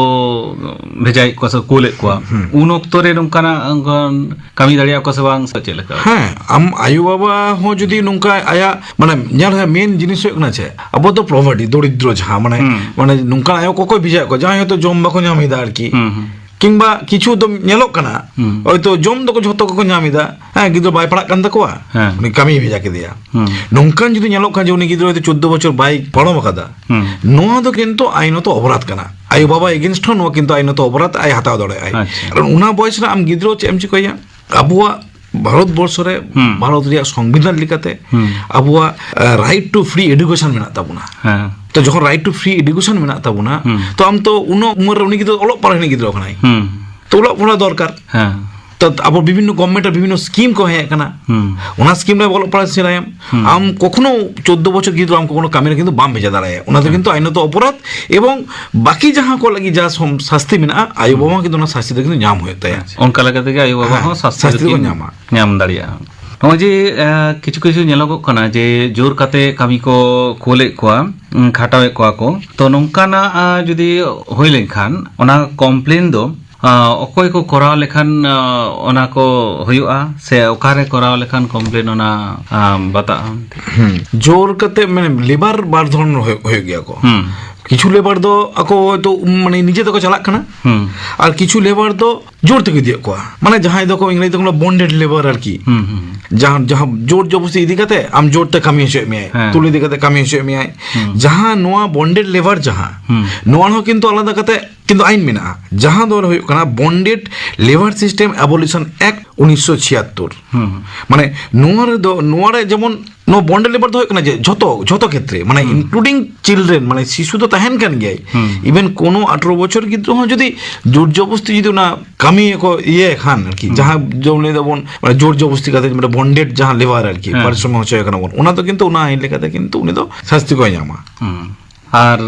ᱵᱷᱮᱡᱟᱭᱮᱫ ᱠᱚᱣᱟ ᱥᱮ ᱠᱳᱞᱮᱫ ᱠᱚᱣᱟ, ᱦᱩᱸ᱾ ᱩᱱ ᱚᱠᱛᱚ ᱨᱮ ᱱᱚᱝᱠᱟᱱᱟᱜ, ᱚᱱᱠᱟᱱ ᱠᱟᱹᱢᱤ ᱫᱟᱲᱮᱭᱟᱜᱼᱟ ᱠᱚ ᱥᱮ ᱵᱟᱝ, ᱥᱮ ᱪᱮᱫ ᱞᱮᱠᱟ? ᱦᱮᱸ, ᱟᱢ ᱟᱭᱳ ᱵᱟᱵᱟ ᱦᱚᱸ ᱡᱩᱫᱤ ᱱᱚᱝᱠᱟ ᱟᱭᱟᱜ, ᱢᱟᱱᱮ, ᱧᱮᱞ ᱦᱩᱭᱩᱜᱼᱟ, ᱢᱮᱱ ᱡᱤᱱᱤᱥ ᱦᱩᱭᱩᱜ ᱠᱟᱱᱟ ᱪᱮᱫ, ᱟᱵᱚ ᱫᱚ ᱯᱚᱵᱷᱟᱨᱴᱤ, ᱫᱚᱨᱤᱫᱨᱚ ᱡᱟᱦᱟᱸ, ᱢᱟᱱᱮ, ᱦᱩᱸ᱾ ᱢᱟᱱᱮ, ᱱᱚᱝᱠᱟᱱ ᱟᱭᱳ ᱠᱚ ᱚᱠᱚᱭ ᱵᱷᱮᱡᱟᱭᱮᱫ ᱠᱚᱣᱟ, ᱡᱟᱦᱟᱸᱭ ᱦᱚᱭᱛᱳ ᱡᱚᱢ ᱵᱟᱠᱚ ᱧᱟᱢ ᱮᱫᱟ ᱟᱨᱠᱤ᱾ ᱦᱩᱸ, ᱦᱩᱸ᱾ ᱠᱤᱝᱵᱟ ᱠᱤᱪᱷᱩ ᱫᱚ ᱧᱮᱞᱚᱜ ᱠᱟᱱᱟ, ᱦᱩᱸ᱾ ᱦᱚᱭᱛᱳ ᱡᱚᱢ ᱫᱚᱠᱚ ᱡᱷᱚᱛᱚ ᱠᱚᱠᱚ ᱧᱟᱢ ᱮᱫᱟ, ᱦᱮᱸ, ᱜᱤᱫᱽᱨᱟᱹ ᱵᱟᱭ ᱯᱟᱲᱦᱟᱜ ᱠᱟᱱ ᱛᱟᱠᱚᱣᱟ, ᱦᱮᱸ᱾ ᱩᱱᱤ ᱠᱟᱹᱢᱤᱭ ᱵᱷᱮᱡᱟ ᱠᱮᱫᱮᱭᱟ᱾ ᱦᱩᱸ᱾ ᱱᱚᱝᱠᱟᱱ ᱡᱩᱫᱤ ᱧᱮᱞᱚᱜ ᱠᱷᱟᱱ ᱡᱮ ᱩᱱᱤ ᱜᱤᱫᱽᱨᱟᱹ ᱦᱚᱭᱛᱳ ᱪᱳᱫᱽᱫᱳ ᱵᱚᱪᱷᱚᱨ ᱵᱟᱭ ᱯᱟᱨᱚᱢ ᱟᱠᱟᱫᱟ, ᱦᱩᱸ᱾ ᱱᱚᱣᱟ ᱫᱚ ᱠᱤᱱᱛᱩ ᱟᱭᱤᱱᱚᱛᱚ ᱚᱯᱚᱨᱟᱫᱷ ᱠᱟᱱᱟ, ᱟᱭᱳ ᱵᱟᱵᱟ ᱮᱜᱮᱱᱥᱴ ᱦᱚᱸ ᱱᱚᱣᱟ ᱠᱤᱱᱛᱩ ᱟᱭᱤᱱᱚᱛᱚ ᱚᱯᱚᱨᱟᱫᱷ ᱟᱡ ᱦᱟᱛᱟᱣ ᱫᱟᱲᱮᱭᱟᱜᱼᱟᱭ᱾ ᱟᱪᱪᱷᱟ᱾ ᱠᱟᱨᱚᱱ ᱚᱱᱟ ᱵᱚᱭᱮᱥ ᱨᱮ ᱟᱢ ᱜᱤᱫᱽᱨᱟᱹ ᱪᱮᱫ ᱮᱢ ᱪᱤᱠᱟᱹᱭᱟ? ᱟᱵᱚᱣᱟᱜ ᱵᱷᱟᱨᱚᱛ ᱵᱚᱨᱥᱚ ᱨᱮ, ᱦᱩᱸ᱾ ᱵᱷᱟᱨᱚᱛ ᱨᱮᱭᱟᱜ ᱥᱚᱝᱵᱤᱫᱷᱟᱱ ᱞᱮᱠᱟᱛᱮ, ᱦᱩᱸ᱾ ᱟᱵᱚᱣᱟᱜ, ᱟᱸ, right to free education ᱢᱮᱱᱟᱜ ᱛᱟᱵᱚᱱᱟ᱾ ᱦᱮᱸ᱾ ᱛᱚ, ᱡᱚᱠᱷᱚᱱ right to free education ᱢᱮᱱᱟᱜ ᱛᱟᱵᱚᱱᱟ, ᱦᱩᱸ᱾ ᱛᱚ, ᱟᱢ ᱛᱚ ᱩᱱᱟᱹᱜ ᱩᱢᱮᱨ ᱨᱮ ᱩᱱᱤ ᱜᱤᱫᱽᱨᱟᱹ ᱚᱞᱚᱜ ᱯᱟᱲᱦᱟᱣ ᱨᱤᱱᱤᱡ ᱜᱤᱫᱽᱨᱟᱹ ᱠᱟᱱᱟᱭ᱾ ᱦᱩᱸ᱾ ᱛᱚ, ᱚᱞᱚᱜ ᱯᱟᱲᱦᱟᱣ ᱫᱚᱨᱠᱟᱨ᱾ ᱦᱮᱸ᱾ ᱛᱚ, ᱟᱵᱚ ᱵᱤᱵᱷᱤᱱᱱᱚ ᱜᱚᱵᱷᱢᱮᱱᱴ ᱨᱮ ᱵᱤᱵᱷᱤᱱᱱᱚ ᱥᱠᱤᱢ ᱠᱚ ᱦᱮᱡ ᱟᱠᱟᱱᱟ᱾ ᱦᱩᱸ᱾ ᱚᱱᱟ ᱥᱠᱤᱢ ᱨᱮ ᱚᱞᱚᱜ ᱯᱟᱲᱦᱟᱣ ᱥᱮᱬᱟᱭᱟᱢ᱾ ᱦᱩᱸ᱾ ᱟᱢ ᱠᱚᱠᱷᱚᱱᱳ ᱪᱳᱫᱽᱫᱳ ᱵᱚᱪᱷᱚᱨ ᱜᱤᱫᱽᱨᱟᱹ ᱟᱢ ᱠᱚᱠᱷᱚᱱᱳ ᱠᱟᱹᱢᱤ ᱨᱮ ᱠᱤᱱᱛᱩ ᱵᱟᱢ ᱵᱷᱮᱡᱟ ᱫᱟᱲᱮᱭᱟᱜᱼᱟ᱾ ᱚᱱᱟ ᱫᱚ ᱦᱮᱸ᱾ ᱠᱤᱱᱛᱩ ᱟᱭᱤᱱᱚᱛᱚ ᱚᱯᱚᱨᱟᱫᱷ, ᱮᱵᱚᱝ ᱵᱟᱠᱤ ᱡᱟᱦᱟᱸ ᱠᱚ ᱞᱟᱹᱜᱤᱫ ᱡᱟ ᱥᱚᱢ-, ᱥᱟᱥᱛᱤ ᱢᱮᱱᱟᱜᱼᱟ, ᱟᱭᱳ ᱦᱩᱸ᱾ ᱵᱟᱵᱟ ᱦᱚᱸ ᱠᱤᱱᱛᱩ ᱚᱱᱟ ᱥᱟᱥᱛᱤ ᱫᱚ ᱠᱤᱱᱛᱩ ᱧᱟᱢ ᱦᱩᱭᱩᱜ ᱛᱟᱭᱟ᱾ ᱟᱪᱪᱷᱟ᱾ ᱚᱱᱠᱟ ᱞᱮᱠᱟ ᱛᱮᱜᱮ ᱟᱭᱳ ᱵᱟᱵᱟ ᱦᱮᱸ, ᱦᱚᱸ ᱥᱟᱥᱛᱤ ᱥᱟᱥᱛᱤ ᱫᱚᱠᱤᱱ ᱫᱚᱠᱚ ᱧᱟᱢᱟ᱾ ᱧᱟᱢ ᱫᱟᱲᱮᱭᱟᱜᱼᱟ᱾ ᱱᱚᱜᱼᱚᱭ ᱡᱮ, ᱮ, ᱠᱤᱪᱷᱩ ᱠᱤᱪᱷᱩ ᱧᱮᱞᱚᱜᱚᱜ ᱠᱟᱱᱟ ᱡᱮ ᱡᱳᱨ ᱠᱟᱛᱮ ᱠᱟᱹᱢᱤ ᱠᱚ ᱠᱳᱞᱮᱫ ᱠᱚᱣᱟ, ᱩᱸ, ᱠᱷᱟᱴᱟᱣᱮᱫ ᱠᱚᱣᱟ ᱠᱚ᱾ ᱛᱚ ᱱᱚᱝᱠᱟᱱᱟᱜ, ᱟ, ᱡᱩᱫᱤ ᱦᱩᱭ ᱞᱮᱱᱠᱷᱟᱱ ᱚᱱᱟ ᱠᱚᱢᱯᱞᱮᱱ ᱫᱚ ᱟᱸ, ᱚᱠᱚᱭ ᱠᱚ ᱠᱚᱨᱟᱣ ᱞᱮᱠᱷᱟᱱ, ᱟᱸ, ᱚᱱᱟ ᱠᱚ ᱦᱩᱭᱩᱜᱼᱟ, ᱥᱮ ᱚᱠᱟᱨᱮ ᱠᱚᱨᱟᱣ ᱞᱮᱠᱷᱟᱱ ᱠᱚᱢᱯᱞᱮᱱ ᱚᱱᱟ, ᱟᱸ, ᱵᱟᱛᱟᱜᱼᱟ? ᱦᱩᱸ᱾ ᱡᱳᱨ ᱠᱟᱛᱮ, ᱢᱟᱱᱮ, ᱞᱮᱵᱟᱨ ᱵᱟᱨ ᱫᱷᱚᱨᱚᱱ ᱦᱩᱭᱩᱜ, ᱦᱩᱭᱩᱜ ᱜᱮᱭᱟ ᱠᱚ᱾ ᱦᱩᱸ᱾ ᱠᱤᱪᱷᱩ ᱞᱮᱵᱟᱨ ᱫᱚ ᱟᱠᱚ ᱦᱚᱭᱛᱳ, ᱢᱟᱱᱮ, ᱱᱤᱡᱮ ᱛᱮᱠᱚ ᱪᱟᱞᱟᱜ ᱠᱟᱱᱟ, ᱦᱩᱸ᱾ ᱟᱨ ᱠᱤᱪᱷᱩ ᱞᱮᱵᱟᱨ ᱫᱚ ᱡᱳᱨ ᱛᱮᱠᱚ ᱤᱫᱤᱭᱮᱫ ᱠᱚᱣᱟ, ᱢᱟᱱᱮ, ᱡᱟᱦᱟᱸᱭ ᱫᱚᱠᱚ ᱤᱝᱨᱮᱡᱤ ᱛᱮᱠᱚ ᱞᱟᱹᱭᱟ ᱵᱚᱱᱰᱮᱰ ᱞᱮᱵᱟᱨ ᱟᱨᱠᱤ᱾ ᱦᱩᱸ, ᱦᱩᱸ, ᱦᱩᱸ᱾ ᱡᱟᱦᱟᱸ, ᱡᱟᱦᱟᱸ ᱡᱳᱨ ᱡᱚᱵᱚᱥᱛᱤ ᱤᱫᱤ ᱠᱟᱛᱮ ᱟᱢ ᱡᱳᱨ ᱛᱮ ᱠᱟᱹᱢᱤ ᱦᱚᱪᱚᱭᱮᱫ ᱢᱮᱭᱟᱭ, ᱦᱮᱸ᱾ ᱛᱩᱞ ᱤᱫᱤ ᱠᱟᱛᱮ ᱠᱟᱹᱢᱤ ᱦᱚᱪᱚᱭᱮᱫ ᱢᱮᱭᱟᱭ᱾ ᱦᱩᱸ᱾ ᱡᱟᱦᱟᱸ ᱱᱚᱣᱟ ᱵᱚᱱᱰᱮᱰ ᱞᱮᱵᱟᱨ ᱡᱟᱦᱟᱸ, ᱦᱩᱸ᱾ ᱱᱚᱣᱟ ᱦᱚᱸ ᱠᱤᱱᱛᱩ ᱟᱞᱟᱫᱟ ᱠᱟᱛᱮ ᱠᱤᱱᱛᱩ ᱟᱭᱤᱱ ᱢᱮᱱᱟᱜᱼᱟ᱾ ᱡᱟᱦᱟᱸ ᱫᱚ ᱦᱩᱭᱩᱜ ᱠᱟᱱᱟ Bonded Labour System Abolition Act ᱩᱱᱤᱥᱥᱚ ᱪᱷᱤᱭᱟᱛᱛᱳᱨ᱾ ᱦᱩᱸ᱾ ᱢᱟᱱᱮ, ᱱᱚᱣᱟ ᱨᱮᱫᱚ, ᱱᱚᱣᱟ ᱨᱮ ᱡᱮᱢᱚᱱ ᱱᱚᱣᱟ ᱵᱚᱱᱰᱮᱰ ᱞᱮᱵᱟᱨ ᱫᱚ ᱦᱩᱭᱩᱜ ᱠᱟᱱᱟ ᱡᱮ ᱡᱷᱚᱛᱚ, ᱡᱷᱚᱛᱚ ᱠᱷᱮᱛᱨᱮ, ᱢᱟᱱᱮ, ᱦᱩᱸ᱾ Including children, ᱢᱟᱱᱮ, ᱥᱤᱥᱩ ᱫᱚ ᱛᱟᱦᱮᱱ ᱠᱟᱱ ᱜᱮᱭᱟᱭ᱾ ᱦᱩᱸ᱾ Even ᱠᱳᱱᱳ ᱟᱴᱷᱨᱚ ᱵᱚᱪᱷᱚᱨ ᱜᱤᱫᱽᱨᱟᱹ ᱦᱚᱸ ᱡᱩᱫᱤ ᱡᱳᱨ ᱡᱚᱵᱚᱥᱛᱤ ᱡᱩᱫᱤ ᱚᱱᱟ ᱠᱟᱹᱢᱤ ᱠᱚ ᱤᱭᱟᱹᱭ ᱠᱷᱟᱱ ᱟᱨᱠᱤ, ᱦᱩᱸ᱾ ᱡᱟᱦᱟᱸ ᱡᱮᱢᱚᱱ ᱞᱟᱹᱭ ᱫᱟᱵᱚᱱ, ᱢᱟᱱᱮ, ᱡᱳᱨ ᱡᱚᱵᱚᱥᱛᱤ ᱠᱟᱛᱮ, ᱢᱟᱱᱮ, ᱵᱚᱱᱰᱮᱰ ᱡᱟᱦᱟᱸ ᱞᱮᱵᱟᱨ ᱟᱨᱠᱤ, ᱦᱮᱸ᱾ ᱯᱟᱨᱤᱥᱨᱚᱢ ᱦᱚᱪᱚᱭᱮ ᱠᱟᱱᱟ ᱵᱚᱱ, ᱚᱱᱟ ᱫᱚ ᱠᱤᱱᱛᱩ ᱚᱱᱟ ᱟᱭᱤᱱ ᱞᱮᱠᱟᱛᱮ ᱠᱤᱱᱛᱩ ᱩᱱᱤ ᱫᱚ ᱥᱟᱥᱛᱤ ᱠᱚᱭ ᱧᱟᱢᱟ᱾ ᱦᱩᱸ᱾ ᱟᱨ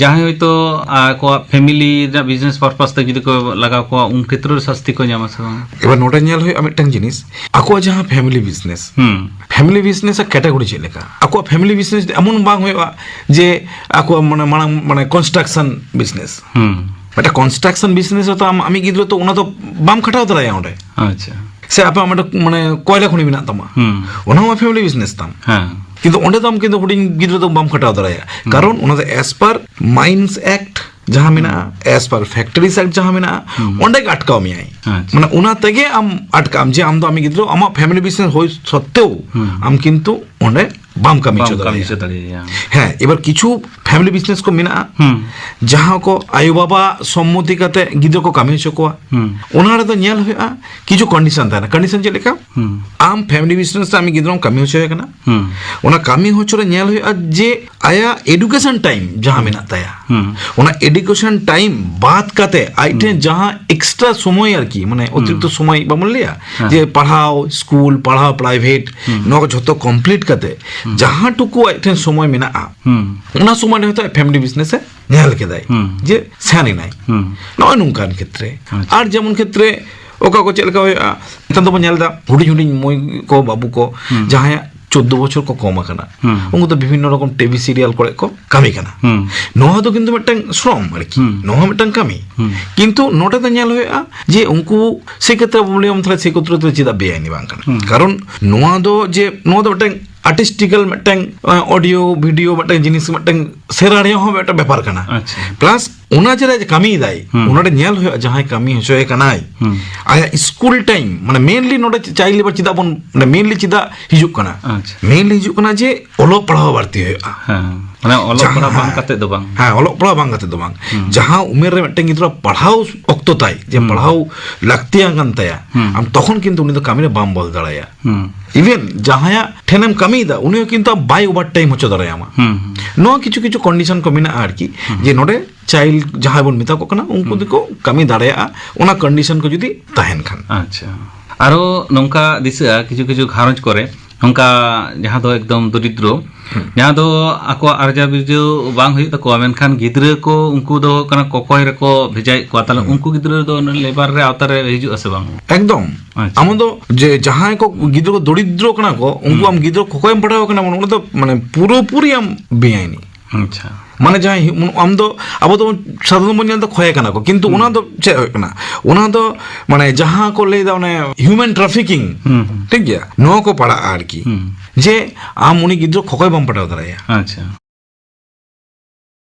ᱡᱟᱦᱟᱸᱭ ᱦᱚᱭᱛᱳ ᱟᱠᱚᱣᱟᱜ ᱯᱷᱮᱢᱤᱞᱤ ᱨᱮᱱᱟᱜ ᱵᱤᱡᱽᱱᱮᱥ ᱯᱟᱨᱯᱟᱥ ᱛᱮ ᱡᱩᱫᱤ ᱠᱚ ᱞᱟᱜᱟᱣ ᱠᱚᱣᱟ, ᱩᱱ ᱠᱷᱮᱛᱨᱚ ᱨᱮ ᱥᱟᱥᱛᱤ ᱠᱚ ᱧᱟᱢᱟ ᱥᱮ ᱵᱟᱝ? ᱮᱵᱟᱨ ᱱᱚᱰᱮ ᱧᱮᱞ ᱦᱩᱭᱩᱜᱼᱟ ᱢᱤᱫᱴᱟᱝ ᱡᱤᱱᱤᱥ, ᱟᱠᱚᱣᱟᱜ ᱡᱟᱦᱟᱸ ᱯᱷᱮᱢᱤᱞᱤ ᱵᱤᱡᱽᱱᱮᱥ, ᱦᱩᱸ᱾ ᱯᱷᱮᱢᱤᱞᱤ ᱵᱤᱡᱽᱱᱮᱥ ᱟᱜ ᱠᱮᱴᱟᱜᱚᱨᱤ ᱪᱮᱫ ᱞᱮᱠᱟ? ᱟᱠᱚᱣᱟᱜ ᱯᱷᱮᱢᱤᱞᱤ ᱵᱤᱡᱽᱱᱮᱥ ᱮᱢᱚᱱ ᱵᱟᱝ ᱦᱩᱭᱩᱜᱼᱟ ᱡᱮ ᱟᱠᱚᱣᱟᱜ, ᱢᱟᱱᱮ, ᱢᱟᱲᱟᱝ, ᱢᱟᱱᱮ, ᱠᱚᱱᱥᱴᱨᱟᱠᱥᱚᱱ ᱵᱤᱡᱽᱱᱮᱥ᱾ ᱦᱩᱸ᱾ ᱢᱤᱫᱴᱟᱝ ᱠᱚᱱᱥᱴᱨᱟᱠᱥᱚᱱ ᱵᱤᱡᱽᱱᱮᱥ ᱨᱮ ᱛᱚ ᱟᱢ ᱟᱢᱤᱡ ᱜᱤᱫᱽᱨᱟᱹ ᱛᱚ ᱚᱱᱟ ᱫᱚ ᱵᱟᱢ ᱠᱷᱟᱴᱟᱣ ᱫᱟᱲᱮᱭᱟᱜᱼᱟ ᱚᱸᱰᱮ᱾ ᱟᱪᱪᱷᱟ᱾ ᱥᱮ ᱟᱯᱮ ᱢᱤᱫᱴᱟᱝ, ᱢᱟᱱᱮ, ᱠᱚᱭᱞᱟ ᱠᱷᱚᱱᱤ ᱢᱮᱱᱟᱜ ᱛᱟᱢᱟ, ᱦᱩᱸ᱾ ᱚᱱᱟ ᱦᱚᱸ ᱯᱷᱮᱢᱤᱞᱤ ᱵᱤᱡᱽᱱᱮᱥ ᱛᱟᱢ᱾ ᱦᱮᱸ᱾ ᱠᱤᱱᱛᱩ ᱚᱸᱰᱮ ᱫᱚ ᱟᱢ ᱠᱤᱱᱛᱩ ᱦᱩᱰᱤᱧ ᱜᱤᱫᱽᱨᱟᱹ ᱫᱚ ᱵᱟᱢ ᱠᱷᱟᱴᱟᱣ ᱫᱟᱲᱮᱭᱟᱜᱼᱟ᱾ ᱦᱩᱸ᱾ ᱠᱟᱨᱚᱱ ᱚᱱᱟ ᱫᱚ as per Mines Act ᱡᱟᱦᱟᱸ ᱢᱮᱱᱟᱜᱼᱟ, as per Factories Act ᱡᱟᱦᱟᱸ ᱢᱮᱱᱟᱜᱼᱟ, ᱦᱩᱸ᱾ ᱚᱸᱰᱮ ᱜᱮ ᱟᱴᱠᱟᱣ ᱢᱮᱭᱟᱭ᱾ ᱟᱪᱪᱷᱟ᱾ ᱢᱟᱱᱮ, ᱚᱱᱟ ᱛᱮᱜᱮ ᱟᱢ ᱟᱴᱠᱟᱜ ᱟᱢ ᱡᱮ ᱟᱢ ᱫᱚ ᱟᱢᱤᱡ ᱜᱤᱫᱽᱨᱟᱹ ᱟᱢᱟᱜ ᱯᱷᱮᱢᱤᱞᱤ ᱵᱤᱡᱽᱱᱮᱥ ᱦᱩᱭ ᱥᱚᱛᱛᱮᱣ ᱦᱩᱸ᱾ ᱟᱢ ᱠᱤᱱᱛᱩ ᱚᱸᱰᱮ ᱵᱟᱢ ᱠᱟᱹᱢᱤ ᱵᱟᱢ ᱦᱚᱪᱚ ᱠᱟᱹᱢᱤ ᱫᱟᱲᱮᱭᱟᱜᱼᱟ᱾ ᱦᱚᱪᱚ ᱫᱟᱲᱮᱭᱟᱭᱟ᱾ ᱦᱮᱸ, ᱮᱵᱟᱨ ᱠᱤᱪᱷᱩ ᱯᱷᱮᱢᱤᱞᱤ ᱵᱤᱡᱽᱱᱮᱥ ᱠᱚ ᱢᱮᱱᱟᱜᱼᱟ, ᱦᱩᱸ᱾ ᱡᱟᱦᱟᱸ ᱠᱚ ᱟᱭᱳᱼᱵᱟᱵᱟ ᱥᱚᱢᱢᱚᱛᱤ ᱠᱟᱛᱮ ᱜᱤᱫᱽᱨᱟᱹ ᱠᱚ ᱠᱟᱹᱢᱤ ᱦᱚᱪᱚ ᱠᱚᱣᱟ, ᱦᱩᱸ᱾ ᱚᱱᱟ ᱨᱮᱫᱚ ᱧᱮᱞ ᱦᱩᱭᱩᱜᱼᱟ ᱠᱤᱪᱷᱩ ᱠᱚᱱᱰᱤᱥᱚᱱ ᱛᱟᱦᱮᱱᱟ᱾ ᱠᱚᱱᱰᱤᱥᱚᱱ ᱪᱮᱫ ᱞᱮᱠᱟ? ᱦᱩᱸ᱾ ᱟᱢ ᱯᱷᱮᱢᱤᱞᱤ ᱵᱤᱡᱽᱱᱮᱥ ᱨᱮ ᱟᱢᱤᱡ ᱜᱤᱫᱽᱨᱟᱹᱢ ᱠᱟᱹᱢᱤ ᱦᱚᱪᱚᱭᱮ ᱠᱟᱱᱟ, ᱦᱩᱸ᱾ ᱚᱱᱟ ᱠᱟᱹᱢᱤ ᱦᱚᱪᱚ ᱨᱮ ᱧᱮᱞ ᱦᱩᱭᱩᱜᱼᱟ ᱡᱮ ᱟᱭᱟᱜ ᱮᱰᱩᱠᱮᱥᱚᱱ ᱴᱟᱭᱤᱢ ᱡᱟᱦᱟᱸ ᱢᱮᱱᱟᱜ ᱛᱟᱭᱟ, ᱦᱩᱸ᱾ ᱚᱱᱟ ᱮᱰᱩᱠᱮᱥᱚᱱ ᱴᱟᱭᱤᱢ ᱵᱟᱫ ᱠᱟᱛᱮ ᱟᱡ ᱴᱷᱮᱱ ᱦᱩᱸ᱾ ᱡᱟᱦᱟᱸ ᱮᱠᱥᱴᱨᱟ ᱥᱚᱢᱚᱭ ᱟᱨᱠᱤ, ᱢᱟᱱᱮ, ᱦᱩᱸ᱾ ᱚᱛᱤᱨᱤᱠᱛᱚ ᱥᱚᱢᱚᱭ ᱵᱟᱵᱚᱱ ᱞᱟᱹᱭᱟ, ᱦᱮᱸ᱾ ᱡᱮ ᱯᱟᱲᱦᱟᱣ, ᱥᱠᱩᱞ, ᱯᱟᱲᱦᱟᱣ, ᱯᱨᱟᱭᱵᱷᱮᱴ, ᱦᱩᱸ᱾ ᱱᱚᱣᱟ ᱠᱚ ᱡᱷᱚᱛᱚ ᱠᱚᱢᱯᱞᱤᱴ ᱠᱟᱛᱮ ᱦᱩᱸ᱾ ᱡᱟᱦᱟᱸ ᱴᱩᱠᱩ ᱟᱡ ᱴᱷᱮᱱ ᱥᱚᱢᱚᱭ ᱢᱮᱱᱟᱜᱼᱟ, ᱦᱩᱸ᱾ ᱚᱱᱟ ᱥᱚᱢᱚᱭ ᱨᱮ ᱦᱚᱭᱛᱳ ᱟᱡ ᱯᱷᱮᱢᱤᱞᱤ ᱵᱤᱡᱽᱱᱮᱥ ᱮ ᱧᱮᱞ ᱠᱮᱫᱟᱭ, ᱦᱩᱸ᱾ ᱡᱮ ᱥᱮᱱ ᱮᱱᱟᱭ᱾ ᱦᱩᱸ᱾ ᱱᱚᱜᱼᱚᱭ ᱱᱚᱝᱠᱟᱱ ᱠᱷᱮᱛᱨᱮ᱾ ᱟᱪᱪᱷᱟ᱾ ᱟᱨ ᱡᱮᱢᱚᱱ ᱠᱷᱮᱛᱨᱮ ᱚᱠᱟ ᱠᱚ ᱪᱮᱫ ᱞᱮᱠᱟ ᱦᱩᱭᱩᱜᱼᱟ, ᱱᱮᱛᱟᱨ ᱫᱚᱵᱚᱱ ᱧᱮᱞ ᱮᱫᱟ ᱦᱩᱰᱤᱧ ᱦᱩᱰᱤᱧ ᱢᱟᱹᱭ ᱠᱚ, ᱵᱟᱹᱵᱩ ᱠᱚ, ᱦᱩᱸ᱾ ᱡᱟᱦᱟᱸᱭᱟᱜ ᱪᱳᱫᱽᱫᱳ ᱵᱚᱪᱷᱚᱨ ᱠᱚ ᱠᱚᱢ ᱟᱠᱟᱱᱟ, ᱦᱩᱸ᱾ ᱩᱱᱠᱩ ᱫᱚ ᱵᱤᱵᱷᱤᱱᱱᱚ ᱨᱚᱠᱚᱢ ᱴᱤᱵᱷᱤ ᱥᱤᱨᱤᱭᱟᱞ ᱠᱚᱨᱮ ᱠᱚ ᱠᱟᱹᱢᱤ ᱠᱟᱱᱟ᱾ ᱦᱩᱸ᱾ ᱱᱚᱣᱟ ᱫᱚ ᱠᱤᱱᱛᱩ ᱢᱤᱫᱴᱟᱝ ᱥᱨᱚᱢ ᱟᱨᱠᱤ, ᱦᱩᱸ᱾ ᱱᱚᱣᱟ ᱦᱚᱸ ᱢᱤᱫᱴᱟᱝ ᱠᱟᱹᱢᱤ᱾ ᱦᱩᱸ᱾ ᱠᱤᱱᱛᱩ ᱱᱚᱰᱮ ᱫᱚ ᱧᱮᱞ ᱦᱩᱭᱩᱜᱼᱟ ᱡᱮ ᱩᱱᱠᱩ ᱥᱮ ᱠᱷᱮᱛᱨᱮ ᱵᱚᱱ ᱞᱟᱹᱭᱟ ᱛᱟᱦᱞᱮ ᱥᱮ ᱠᱷᱮᱛᱨᱮ ᱫᱚ ᱪᱮᱫᱟᱜ ᱵᱮᱟᱭᱤᱱ ᱵᱟᱝ ᱠᱟᱱᱟ? ᱦᱩᱸ᱾ ᱠᱟᱨᱚᱱ ᱱᱚᱣᱟ ᱫᱚ ᱡᱮ, ᱱᱚᱣᱟ ᱫᱚ ᱢᱤᱫᱴᱟᱝ ᱟᱨᱴᱤᱥᱴᱤᱠᱟᱞ ᱢᱤᱫᱴᱟᱝ, ᱟᱸ, ᱚᱰᱤᱭᱳ, ᱵᱷᱤᱰᱤᱭᱳ ᱢᱤᱫᱴᱟᱝ ᱡᱤᱱᱤᱥ ᱢᱤᱫᱴᱟᱝ ᱥᱮᱬᱟ ᱨᱮᱭᱟᱜ ᱦᱚᱸ ᱢᱤᱫᱴᱟᱝ ᱵᱮᱯᱟᱨ ᱠᱟᱱᱟ᱾ ᱟᱪᱪᱷᱟ᱾ ᱯᱞᱟᱥ ᱚᱱᱟ ᱡᱮ ᱠᱟᱹᱢᱤᱭᱮᱫᱟᱭ, ᱦᱩᱸ᱾ ᱚᱱᱟ ᱨᱮ ᱧᱮᱞ ᱦᱩᱭᱩᱜᱼᱟ ᱡᱟᱦᱟᱸᱭ ᱠᱟᱹᱢᱤ ᱦᱚᱪᱚᱭᱮ ᱠᱟᱱᱟᱭ, ᱦᱩᱸ᱾ ᱟᱭᱟᱜ ᱥᱠᱩᱞ ᱴᱟᱭᱤᱢ, ᱢᱟᱱᱮ ᱢᱮᱱᱞᱤ ᱱᱚᱰᱮ ᱪᱟᱭᱤᱞᱰ ᱞᱮᱵᱟᱨ ᱪᱮᱫᱟᱜ ᱵᱚᱱ, ᱢᱟᱱᱮ ᱢᱮᱱᱞᱤ ᱪᱮᱫᱟᱜ ᱦᱤᱡᱩᱜ ᱠᱟᱱᱟ? ᱟᱪᱪᱷᱟ᱾ ᱢᱮᱱᱞᱤ ᱦᱤᱡᱩᱜ ᱠᱟᱱᱟ ᱡᱮ ᱚᱞᱚᱜ ᱯᱟᱲᱦᱟᱣ ᱵᱟᱹᱲᱛᱤ ᱦᱩᱭᱩᱜᱼᱟ᱾ ᱦᱮᱸ, ᱢᱟᱱᱮ ᱚᱞᱚᱜ ᱡᱟᱦᱟᱸ ᱯᱟᱲᱦᱟᱣ ᱵᱟᱝ ᱠᱟᱛᱮ ᱫᱚ ᱵᱟᱝ᱾ ᱦᱮᱸ, ᱚᱞᱚᱜ ᱯᱟᱲᱦᱟᱣ ᱵᱟᱝ ᱠᱟᱛᱮ ᱫᱚ ᱵᱟᱝ᱾ ᱦᱩᱸ᱾ ᱡᱟᱦᱟᱸ ᱩᱢᱮᱨ ᱨᱮ ᱢᱤᱫᱴᱮᱱ ᱜᱤᱫᱽᱨᱟᱹ ᱯᱟᱲᱦᱟᱣ ᱚᱠᱛᱚ ᱛᱟᱭ, ᱡᱮ ᱦᱩᱸ᱾ ᱯᱟᱲᱦᱟᱣ ᱞᱟᱹᱠᱛᱤᱭᱟᱱ ᱠᱟᱱ ᱛᱟᱭᱟ, ᱦᱩᱸ᱾ ᱟᱢ ᱛᱚᱠᱷᱚᱱ ᱠᱤᱱᱛᱩ ᱩᱱᱤ ᱫᱚ ᱠᱟᱹᱢᱤ ᱨᱮ ᱵᱟᱢ ᱵᱚᱞ ᱫᱟᱲᱮᱭᱟᱜᱼᱟ᱾ ᱦᱩᱸ᱾ ᱤᱵᱷᱮᱱ ᱡᱟᱦᱟᱸᱭᱟᱜ ᱴᱷᱮᱱᱮᱢ ᱠᱟᱹᱢᱤᱭᱮᱫᱟ, ᱩᱱᱤ ᱦᱚᱸ ᱠᱤᱱᱛᱩ ᱟᱢ ᱵᱟᱭ ᱳᱵᱷᱟᱨ ᱴᱟᱭᱤᱢ ᱦᱚᱪᱚ ᱫᱟᱲᱮᱭᱟᱢᱟ᱾ ᱦᱩᱸ, ᱦᱩᱸ᱾ ᱱᱚᱣᱟ ᱠᱤᱪᱷᱩ ᱠᱤᱪᱷᱩ ᱠᱚᱱᱰᱤᱥᱚᱱ ᱠᱚ ᱢᱮᱱᱟᱜᱼᱟ ᱟᱨᱠᱤ, ᱦᱩᱸ᱾ ᱡᱮ ᱱᱚᱰᱮ ᱪᱟᱭᱤᱞᱰ ᱡᱟᱦᱟᱸᱭ ᱵᱚᱱ ᱢᱮᱛᱟ ᱠᱚ ᱠᱟᱱᱟ, ᱩᱱᱠᱩ ᱦᱩᱸ᱾ ᱫᱚᱠᱚ ᱠᱟᱹᱢᱤ ᱫᱟᱲᱮᱭᱟᱜᱼᱟ, ᱚᱱᱟ ᱠᱚᱱᱰᱤᱥᱚᱱ ᱠᱚ ᱡᱩᱫᱤ ᱛᱟᱦᱮᱱ ᱠᱷᱟᱱ᱾ ᱟᱪᱪᱷᱟ᱾ ᱟᱨᱚ ᱱᱚᱝᱠᱟ ᱫᱤᱥᱟᱹᱜᱼᱟ, ᱠᱤᱪᱷᱩ ᱠᱤᱪᱷᱩ ᱜᱷᱟᱨᱚᱸᱡᱽ ᱠᱚᱨᱮ ᱱᱚᱝᱠᱟ ᱡᱟᱦᱟᱸ ᱫᱚ ᱮᱠᱫᱚᱢ ᱫᱚᱨᱤᱫᱨᱚ, ᱦᱩᱸ᱾ ᱡᱟᱦᱟᱸ ᱫᱚ ᱟᱠᱚᱣᱟᱜ ᱟᱨᱡᱟᱣ ᱵᱤᱨᱡᱟᱹᱣ ᱵᱟᱝ ᱦᱩᱭᱩᱜ ᱛᱟᱠᱚᱣᱟ, ᱢᱮᱱᱠᱷᱟᱱ ᱜᱤᱫᱽᱨᱟᱹ ᱠᱚ ᱩᱱᱠᱩ ᱫᱚ ᱦᱩᱭᱩᱜ ᱠᱟᱱᱟ ᱠᱚᱠᱚᱭ ᱨᱮᱠᱚ ᱵᱷᱮᱡᱟᱭᱮᱫ ᱠᱚᱣᱟ, ᱛᱟᱦᱞᱮ ᱦᱩᱸ᱾ ᱩᱱᱠᱩ ᱜᱤᱫᱽᱨᱟᱹ ᱫᱚ ᱚᱱᱟ ᱞᱮᱵᱟᱨ ᱨᱮ ᱟᱣᱛᱟ ᱨᱮ ᱦᱤᱡᱩᱜᱼᱟ ᱥᱮ ᱵᱟᱝ? ᱮᱠᱫᱚᱢ᱾ ᱟᱪᱪᱷᱟ᱾ ᱟᱢ ᱫᱚ ᱡᱮ ᱡᱟᱦᱟᱸᱭ ᱠᱚ ᱜᱤᱫᱽᱨᱟᱹ ᱠᱚ ᱫᱚᱨᱤᱫᱨᱚ ᱠᱟᱱᱟ ᱠᱚ, ᱩᱱᱠᱩ ᱦᱩᱸ᱾ ᱟᱢ ᱜᱤᱫᱽᱨᱟᱹ ᱠᱚᱠᱚᱭᱮᱢ ᱯᱟᱲᱦᱟᱣ ᱠᱟᱱᱟ, ᱢᱟᱱᱮ ᱚᱱᱟ ᱫᱚ ᱢᱟᱱᱮ ᱯᱩᱨᱟᱹᱯᱩᱨᱤ ᱟᱢ ᱵᱮᱟᱭᱤᱱᱤ᱾ ᱟᱪᱪᱷᱟ᱾ ᱢᱟᱱᱮ ᱡᱟᱦᱟᱸᱭ ᱦᱤ-, ᱟᱢ ᱫᱚ, ᱟᱵᱚ ᱫᱚᱵᱚᱱ ᱥᱟᱫᱷᱟᱨᱚᱱ ᱵᱚᱱ ᱧᱮᱞ ᱫᱚ ᱠᱷᱚᱭ ᱠᱟᱱᱟ ᱠᱚ, ᱠᱤᱱᱛᱩ ᱦᱩᱸ᱾ ᱚᱱᱟ ᱫᱚ ᱪᱮᱫ ᱦᱩᱭᱩᱜ ᱠᱟᱱᱟ? ᱚᱱᱟ ᱫᱚ ᱢᱟᱱᱮ ᱡᱟᱦᱟᱸ ᱠᱚ ᱞᱟᱹᱭᱫᱟ ᱚᱱᱮ ᱦᱤᱭᱩᱢᱮᱱ ᱴᱨᱟᱯᱷᱤᱠᱤᱝ, ᱦᱩᱸ, ᱦᱩᱸ᱾ ᱴᱷᱤᱠ ᱜᱮᱭᱟ? ᱱᱚᱣᱟ ᱠᱚ ᱯᱟᱲᱟᱜᱼᱟ ᱟᱨᱠᱤ᱾ ᱦᱩᱸ᱾ ᱡᱮ ᱟᱢ ᱩᱱᱤ ᱜᱤᱫᱽᱨᱟᱹ ᱠᱷᱚᱠᱚᱭ ᱵᱟᱢ ᱯᱟᱲᱦᱟᱣ ᱫᱟᱲᱮᱭᱟᱭᱟ᱾ ᱟᱪᱪᱷᱟ᱾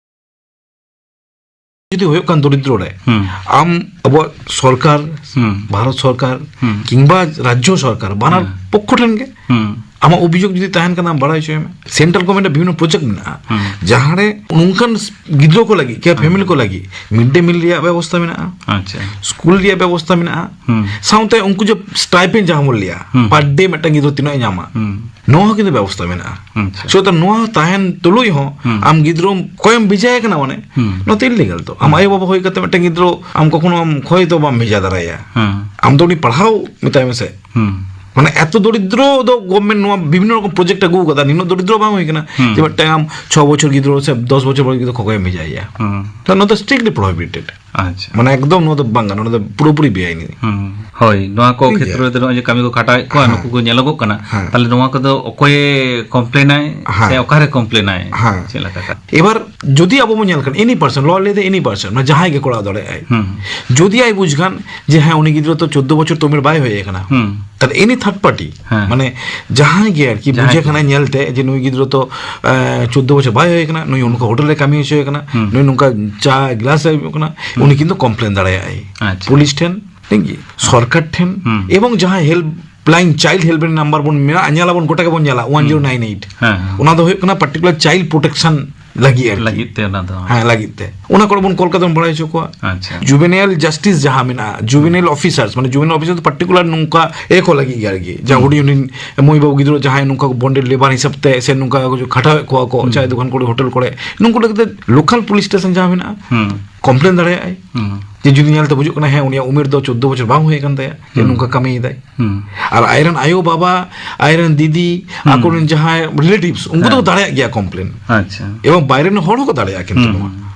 ᱡᱩᱫᱤ ᱦᱩᱭᱩᱜ ᱠᱟᱱ ᱫᱚᱨᱤᱫᱨᱚ ᱨᱮ, ᱦᱩᱸ᱾ ᱟᱢ ᱟᱵᱚᱣᱟᱜ ᱥᱚᱨᱠᱟᱨ, ᱦᱩᱸ᱾ ᱵᱷᱟᱨᱚᱛ ᱥᱚᱨᱠᱟᱨ, ᱦᱩᱸ᱾ ᱠᱤᱝᱵᱟ ᱨᱟᱡᱽᱡᱚ ᱥᱚᱨᱠᱟᱨ, ᱵᱟᱱᱟᱨ ᱦᱩᱸ᱾ ᱯᱚᱠᱠᱷᱚ ᱴᱷᱮᱱ ᱜᱮ ᱦᱩᱸ᱾ ᱟᱢᱟᱜ ᱚᱵᱷᱤᱡᱳᱜᱽ ᱡᱩᱫᱤ ᱛᱟᱦᱮᱱ ᱠᱷᱟᱱ ᱟᱢ ᱵᱟᱲᱟᱭ ᱦᱚᱪᱚᱭ ᱢᱮ᱾ ᱥᱮᱱᱴᱨᱟᱞ ᱜᱚᱵᱷᱢᱮᱱᱴ ᱨᱮ ᱵᱤᱵᱷᱤᱱᱱᱚ ᱯᱨᱚᱡᱮᱠᱴ ᱢᱮᱱᱟᱜᱼᱟ, ᱦᱩᱸ᱾ ᱡᱟᱦᱟᱸ ᱨᱮ ᱱᱚᱝᱠᱟᱱ ᱜᱤᱫᱽᱨᱟᱹ ᱠᱚ ᱞᱟᱹᱜᱤᱫ, ᱠᱤ ᱦᱩᱸ᱾ ᱯᱷᱮᱢᱤᱞᱤ ᱠᱚ ᱞᱟᱹᱜᱤᱫ ᱢᱤᱰ ᱰᱮ ᱢᱤᱞ ᱨᱮᱭᱟᱜ ᱵᱮᱵᱚᱥᱛᱷᱟ ᱢᱮᱱᱟᱜᱼᱟ, ᱟᱪᱪᱷᱟ᱾ ᱥᱠᱩᱞ ᱨᱮᱭᱟᱜ ᱵᱮᱵᱚᱥᱛᱷᱟ ᱢᱮᱱᱟᱜᱼᱟ, ᱦᱩᱸ᱾ ᱥᱟᱶᱛᱮ ᱩᱱᱠᱩ ᱡᱮ ᱥᱴᱟᱭᱯᱮᱱᱰ ᱡᱟᱦᱟᱸ ᱵᱚᱱ ᱞᱟᱹᱭᱟ, ᱦᱩᱸ᱾ ᱯᱟᱨ ᱰᱮ ᱢᱤᱫᱴᱟᱝ ᱜᱤᱫᱽᱨᱟᱹ ᱛᱤᱱᱟᱹᱜ ᱮ ᱧᱟᱢᱟ, ᱦᱩᱸ᱾ ᱱᱚᱣᱟ ᱦᱚᱸ ᱠᱤᱱᱛᱩ ᱵᱮᱵᱚᱥᱛᱷᱟ ᱢᱮᱱᱟᱜᱼᱟ᱾ ᱟᱪᱪᱷᱟ᱾ ᱥᱮ ᱱᱚᱣᱟ ᱛᱟᱦᱮᱱ ᱛᱩᱞᱩᱡ ᱦᱚᱸ ᱦᱩᱸ᱾ ᱟᱢ ᱜᱤᱫᱽᱨᱟᱹ ᱠᱚᱭᱮᱢ ᱵᱷᱮᱡᱟᱭᱮ ᱠᱟᱱᱟ, ᱢᱟᱱᱮ ᱦᱩᱸ᱾ ᱱᱚᱣᱟ ᱛᱚ ᱤᱞᱤᱜᱟᱞ ᱛᱚ᱾ ᱟᱢ ᱦᱩᱸ᱾ ᱟᱭᱳ ᱵᱟᱵᱟ ᱦᱩᱭ ᱠᱟᱛᱮ ᱢᱤᱫᱴᱟᱝ ᱜᱤᱫᱽᱨᱟᱹ ᱟᱢ ᱠᱚᱠᱷᱚᱱᱳ ᱟᱢ ᱠᱷᱚᱭ ᱫᱚ ᱵᱟᱢ ᱵᱷᱮᱡᱟ ᱫᱟᱲᱮᱭᱟᱭᱟ᱾ ᱦᱩᱸ᱾ ᱟᱢ ᱫᱚ ᱩᱱᱤ ᱯᱟᱲᱦᱟᱣ ᱢᱮᱛᱟᱭ ᱢᱮᱥᱮ᱾ ᱦᱩᱸ᱾ ᱢᱟᱱᱮ ᱮᱛᱚ ᱫᱚᱨᱤᱫᱨᱚ ᱫᱚ ᱜᱚᱵᱷᱢᱮᱱᱴ ᱱᱚᱣᱟ ᱵᱤᱵᱷᱤᱱᱱᱚ ᱨᱚᱠᱚᱢ ᱯᱨᱚᱡᱮᱠᱴ ᱟᱹᱜᱩ ᱟᱠᱟᱫᱟ, ᱱᱤᱱᱟᱹᱜ ᱫᱚᱨᱤᱫᱨᱚ ᱵᱟᱝ ᱦᱩᱭ ᱠᱟᱱᱟ ᱦᱩᱸ᱾ ᱡᱮ ᱢᱤᱫᱴᱟᱝ ᱟᱢ ᱪᱷᱚ ᱵᱚᱪᱷᱚᱨ ᱜᱤᱫᱽᱨᱟᱹ ᱥᱮ ᱫᱚᱥ ᱵᱚᱪᱷᱚᱨ ᱵᱚᱭᱚᱥ ᱜᱤᱫᱽᱨᱟᱹ ᱠᱷᱚᱠᱚᱭᱮᱢ ᱵᱷᱮᱡᱟᱭᱮᱭᱟ᱾ ᱦᱩᱸ᱾ ᱛᱚ ᱱᱚᱣᱟ ᱫᱚ strictly prohibited᱾ ᱟᱪᱪᱷᱟ᱾ ᱢᱟᱱᱮ ᱮᱠᱫᱚᱢ ᱱᱚᱣᱟ ᱫᱚ ᱵᱟᱝ ᱜᱟᱱᱚᱜᱼᱟ, ᱱᱚᱣᱟ ᱫᱚ ᱯᱩᱨᱟᱹᱯᱩᱨᱤ ᱵᱮᱟᱭᱤᱱ᱾ ᱦᱩᱸ᱾ ᱦᱳᱭ, ᱱᱚᱣᱟ ᱠᱚ ᱴᱷᱤᱠ ᱜᱮᱭᱟ᱾ ᱠᱷᱮᱛᱨᱚ ᱨᱮᱫᱚ ᱱᱚᱜᱼᱚᱭ ᱡᱮ ᱠᱟᱹᱢᱤ ᱠᱚ ᱠᱷᱟᱴᱟᱣᱮᱫ ᱠᱚᱣᱟ, ᱦᱮᱸ᱾ ᱱᱩᱠᱩ ᱠᱚ ᱧᱮᱞᱚᱜᱚᱜ ᱠᱟᱱᱟ᱾ ᱦᱮᱸ᱾ ᱛᱟᱦᱞᱮ ᱱᱚᱣᱟ ᱠᱚᱫᱚ ᱚᱠᱚᱭᱮ ᱠᱚᱢᱯᱞᱮᱱᱟᱭ ᱦᱮᱸ᱾ ᱥᱮ ᱚᱠᱟᱨᱮ ᱠᱚᱢᱯᱞᱮᱱᱟᱭ? ᱦᱮᱸ᱾ ᱪᱮᱫ ᱞᱮᱠᱟ ᱠᱟᱛᱮ? ᱮᱵᱟᱨ ᱡᱩᱫᱤ ᱟᱵᱚ ᱵᱚᱱ ᱧᱮᱞ ᱠᱷᱟᱱ, ᱮᱱᱤ ᱯᱟᱨᱥᱚᱱ, ᱞᱚ ᱞᱟᱹᱭ ᱫᱚ ᱮᱱᱤ ᱯᱟᱨᱥᱚᱱ, ᱢᱟᱱᱮ ᱡᱟᱦᱟᱸᱭ ᱜᱮ ᱠᱚᱨᱟᱣ ᱫᱟᱲᱮᱭᱟᱜᱼᱟᱭ᱾ ᱦᱩᱸ᱾ ᱡᱩᱫᱤ ᱟᱡ ᱵᱩᱡᱽ ᱠᱷᱟᱱ ᱡᱮ ᱦᱮᱸ, ᱩᱱᱤ ᱜᱤᱫᱽᱨᱟᱹ ᱛᱚ ᱪᱳᱫᱽᱫᱳ ᱵᱚᱪᱷᱚᱨ ᱛᱚ ᱩᱢᱮᱨ ᱵᱟᱭ ᱦᱩᱭ ᱟᱠᱟᱱᱟ, ᱦᱩᱸ᱾ ᱛᱟᱦᱞᱮ ᱮᱱᱤ ᱛᱷᱟᱨᱰ ᱯᱟᱨᱴᱤ, ᱦᱮᱸ᱾ ᱢᱟᱱᱮ ᱡᱟᱦᱟᱸᱭ ᱜᱮ ᱟᱨᱠᱤ ᱡᱟᱦᱟᱸᱭ ᱵᱩᱡᱷᱟᱹᱣ ᱜᱮ᱾ ᱠᱷᱟᱱᱟᱭ ᱧᱮᱞᱛᱮ ᱡᱮ ᱱᱩᱭ ᱜᱤᱫᱽᱨᱟᱹ ᱛᱚ, ᱮ, ᱪᱳᱫᱽᱫᱳ ᱵᱚᱪᱷᱚᱨ ᱵᱟᱭ ᱦᱩᱭ ᱟᱠᱟᱱᱟ, ᱱᱩᱭ ᱱᱚᱝᱠᱟ ᱦᱳᱴᱮᱞ ᱨᱮ ᱠᱟᱹᱢᱤ ᱦᱚᱪᱚᱭᱮ ᱠᱟᱱᱟ, ᱦᱩᱸ᱾ ᱱᱩᱭ ᱱᱚᱝᱠᱟ ᱪᱟ ᱜᱞᱟᱥ ᱮ ᱮᱢᱚᱜ ᱠᱟᱱᱟ, ᱦᱩᱸ᱾ ᱩᱱᱤ ᱠᱤᱱᱛᱩ ᱠᱚᱢᱯᱞᱮᱱ ᱫᱟᱲᱮᱭᱟᱜᱼᱟᱭ᱾ ᱟᱪᱪᱷᱟ᱾ ᱯᱩᱞᱤᱥ ᱴᱷᱮᱱ, ᱴᱷᱤᱠ ᱜᱮᱭᱟ? ᱦᱩᱸ᱾ ᱥᱚᱨᱠᱟᱨ ᱴᱷᱮᱱ, ᱦᱩᱸ᱾ ᱮᱵᱚᱝ ᱡᱟᱦᱟᱸᱭ help line, child help line number ᱵᱚᱱ ᱢᱮᱱᱟᱜᱼᱟ, ᱧᱮᱞᱟᱵᱚᱱ ᱜᱚᱴᱟ ᱜᱮᱵᱚᱱ ᱧᱮᱞᱟ, ᱦᱩᱸ᱾ One zero nine eight. ᱦᱮᱸ, ᱦᱮᱸ᱾ ᱚᱱᱟ ᱫᱚ ᱦᱩᱭᱩᱜ ᱠᱟᱱᱟ ᱯᱟᱨᱴᱤᱠᱩᱞᱟᱨ ᱪᱟᱭᱤᱞᱰ ᱯᱨᱳᱴᱮᱠᱥᱚᱱ ᱞᱟᱹᱜᱤᱫ ᱟᱨᱠᱤ᱾ ᱞᱟᱹᱜᱤᱫ ᱛᱮ ᱚᱱᱟ ᱫᱚ᱾ ᱦᱮᱸ, ᱞᱟᱹᱜᱤᱫ ᱛᱮ᱾ ᱚᱱᱟ ᱠᱚᱨᱮ ᱵᱚᱱ ᱠᱚᱞ ᱠᱟᱛᱮ ᱵᱚᱱ ᱵᱟᱲᱟᱭ ᱦᱚᱪᱚ ᱠᱚᱣᱟ᱾ ᱟᱪᱪᱷᱟ᱾ ᱡᱩᱵᱮᱱᱟᱭᱤᱞ ᱡᱟᱥᱴᱤᱥ ᱡᱟᱦᱟᱸ ᱢᱮᱱᱟᱜᱼᱟ, ᱡᱩᱵᱮᱱᱟᱭᱤᱞ ᱚᱯᱷᱤᱥᱟᱨᱥ, ᱢᱟᱱᱮ ᱡᱩᱵᱮᱱᱟᱭᱤᱞ ᱚᱯᱷᱤᱥᱟᱨ ᱫᱚ ᱯᱟᱨᱴᱤᱠᱩᱞᱟᱨ ᱱᱚᱝᱠᱟ ᱮ ᱠᱚ ᱞᱟᱹᱜᱤᱫ ᱜᱮ ᱟᱨᱠᱤ᱾ ᱡᱟᱦᱟᱸ ᱦᱩᱸ᱾ ᱦᱩᱰᱤᱧ ᱦᱩᱰᱤᱧ ᱢᱟᱹᱭ ᱵᱟᱹᱵᱩ ᱜᱤᱫᱽᱨᱟᱹ ᱡᱟᱦᱟᱸᱭ ᱱᱚᱝᱠᱟ ᱵᱚᱱᱰᱮᱰ ᱞᱮᱵᱟᱨ ᱦᱤᱥᱟᱹᱵ ᱛᱮ ᱥᱮ ᱱᱚᱝᱠᱟ ᱠᱚ ᱠᱷᱟᱴᱟᱣᱮᱫ ᱠᱚᱣᱟ ᱠᱚ, ᱦᱩᱸ᱾ ᱪᱟᱭ ᱫᱚᱠᱟᱱ ᱠᱚᱨᱮ, ᱦᱳᱴᱮᱞ ᱠᱚᱨᱮ, ᱱᱩᱠᱩ ᱞᱟᱹᱜᱤᱫ ᱛᱮ ᱞᱳᱠᱟᱞ ᱯᱩᱞᱤᱥ ᱥᱴᱮᱥᱚᱱ ᱡᱟᱦᱟᱸ ᱢᱮᱱᱟᱜᱼᱟ, ᱦᱩᱸ᱾ ᱠᱚᱢᱯᱞᱮᱱ ᱫᱟᱲᱮᱭᱟᱜᱼᱟᱭ᱾ ᱦᱩᱸ᱾ ᱡᱮ ᱡᱩᱫᱤ ᱧᱮᱞᱛᱮ ᱵᱩᱡᱩᱜ ᱠᱟᱱᱟ, ᱦᱮᱸ, ᱩᱱᱤᱭᱟᱜ ᱩᱢᱮᱨ ᱫᱚ ᱪᱳᱫᱽᱫᱳ ᱵᱚᱪᱷᱚᱨ ᱵᱟᱝ ᱦᱩᱭ ᱟᱠᱟᱱ ᱛᱟᱭᱟ, ᱡᱮ ᱦᱩᱸ᱾ ᱱᱚᱝᱠᱟ ᱠᱟᱹᱢᱤᱭᱮᱫᱟᱭ᱾ ᱦᱩᱸ᱾ ᱟᱨ ᱟᱡᱨᱮᱱ ᱟᱭᱳ ᱵᱟᱵᱟ, ᱟᱡᱨᱮᱱ ᱫᱤᱫᱤ, ᱦᱩᱸ᱾ ᱟᱠᱚᱨᱮᱱ ᱡᱟᱦᱟᱸᱭ ᱨᱤᱞᱮᱴᱤᱵᱷᱥ, ᱩᱱᱠᱩ ᱫᱚᱠᱚ ᱦᱮᱸ᱾ ᱫᱟᱲᱮᱭᱟᱜ ᱜᱮᱭᱟ ᱠᱚᱢᱯᱞᱮᱱ᱾ ᱟᱪᱪᱷᱟ᱾ ᱮᱵᱚᱝ ᱵᱟᱭᱨᱮ ᱨᱮᱱ ᱦᱚᱲ ᱦᱚᱸᱠᱚ ᱫᱟᱲᱮᱭᱟᱜᱼᱟ ᱠᱤᱱᱛᱩ ᱦᱩᱸ᱾ ᱱᱚᱣᱟ᱾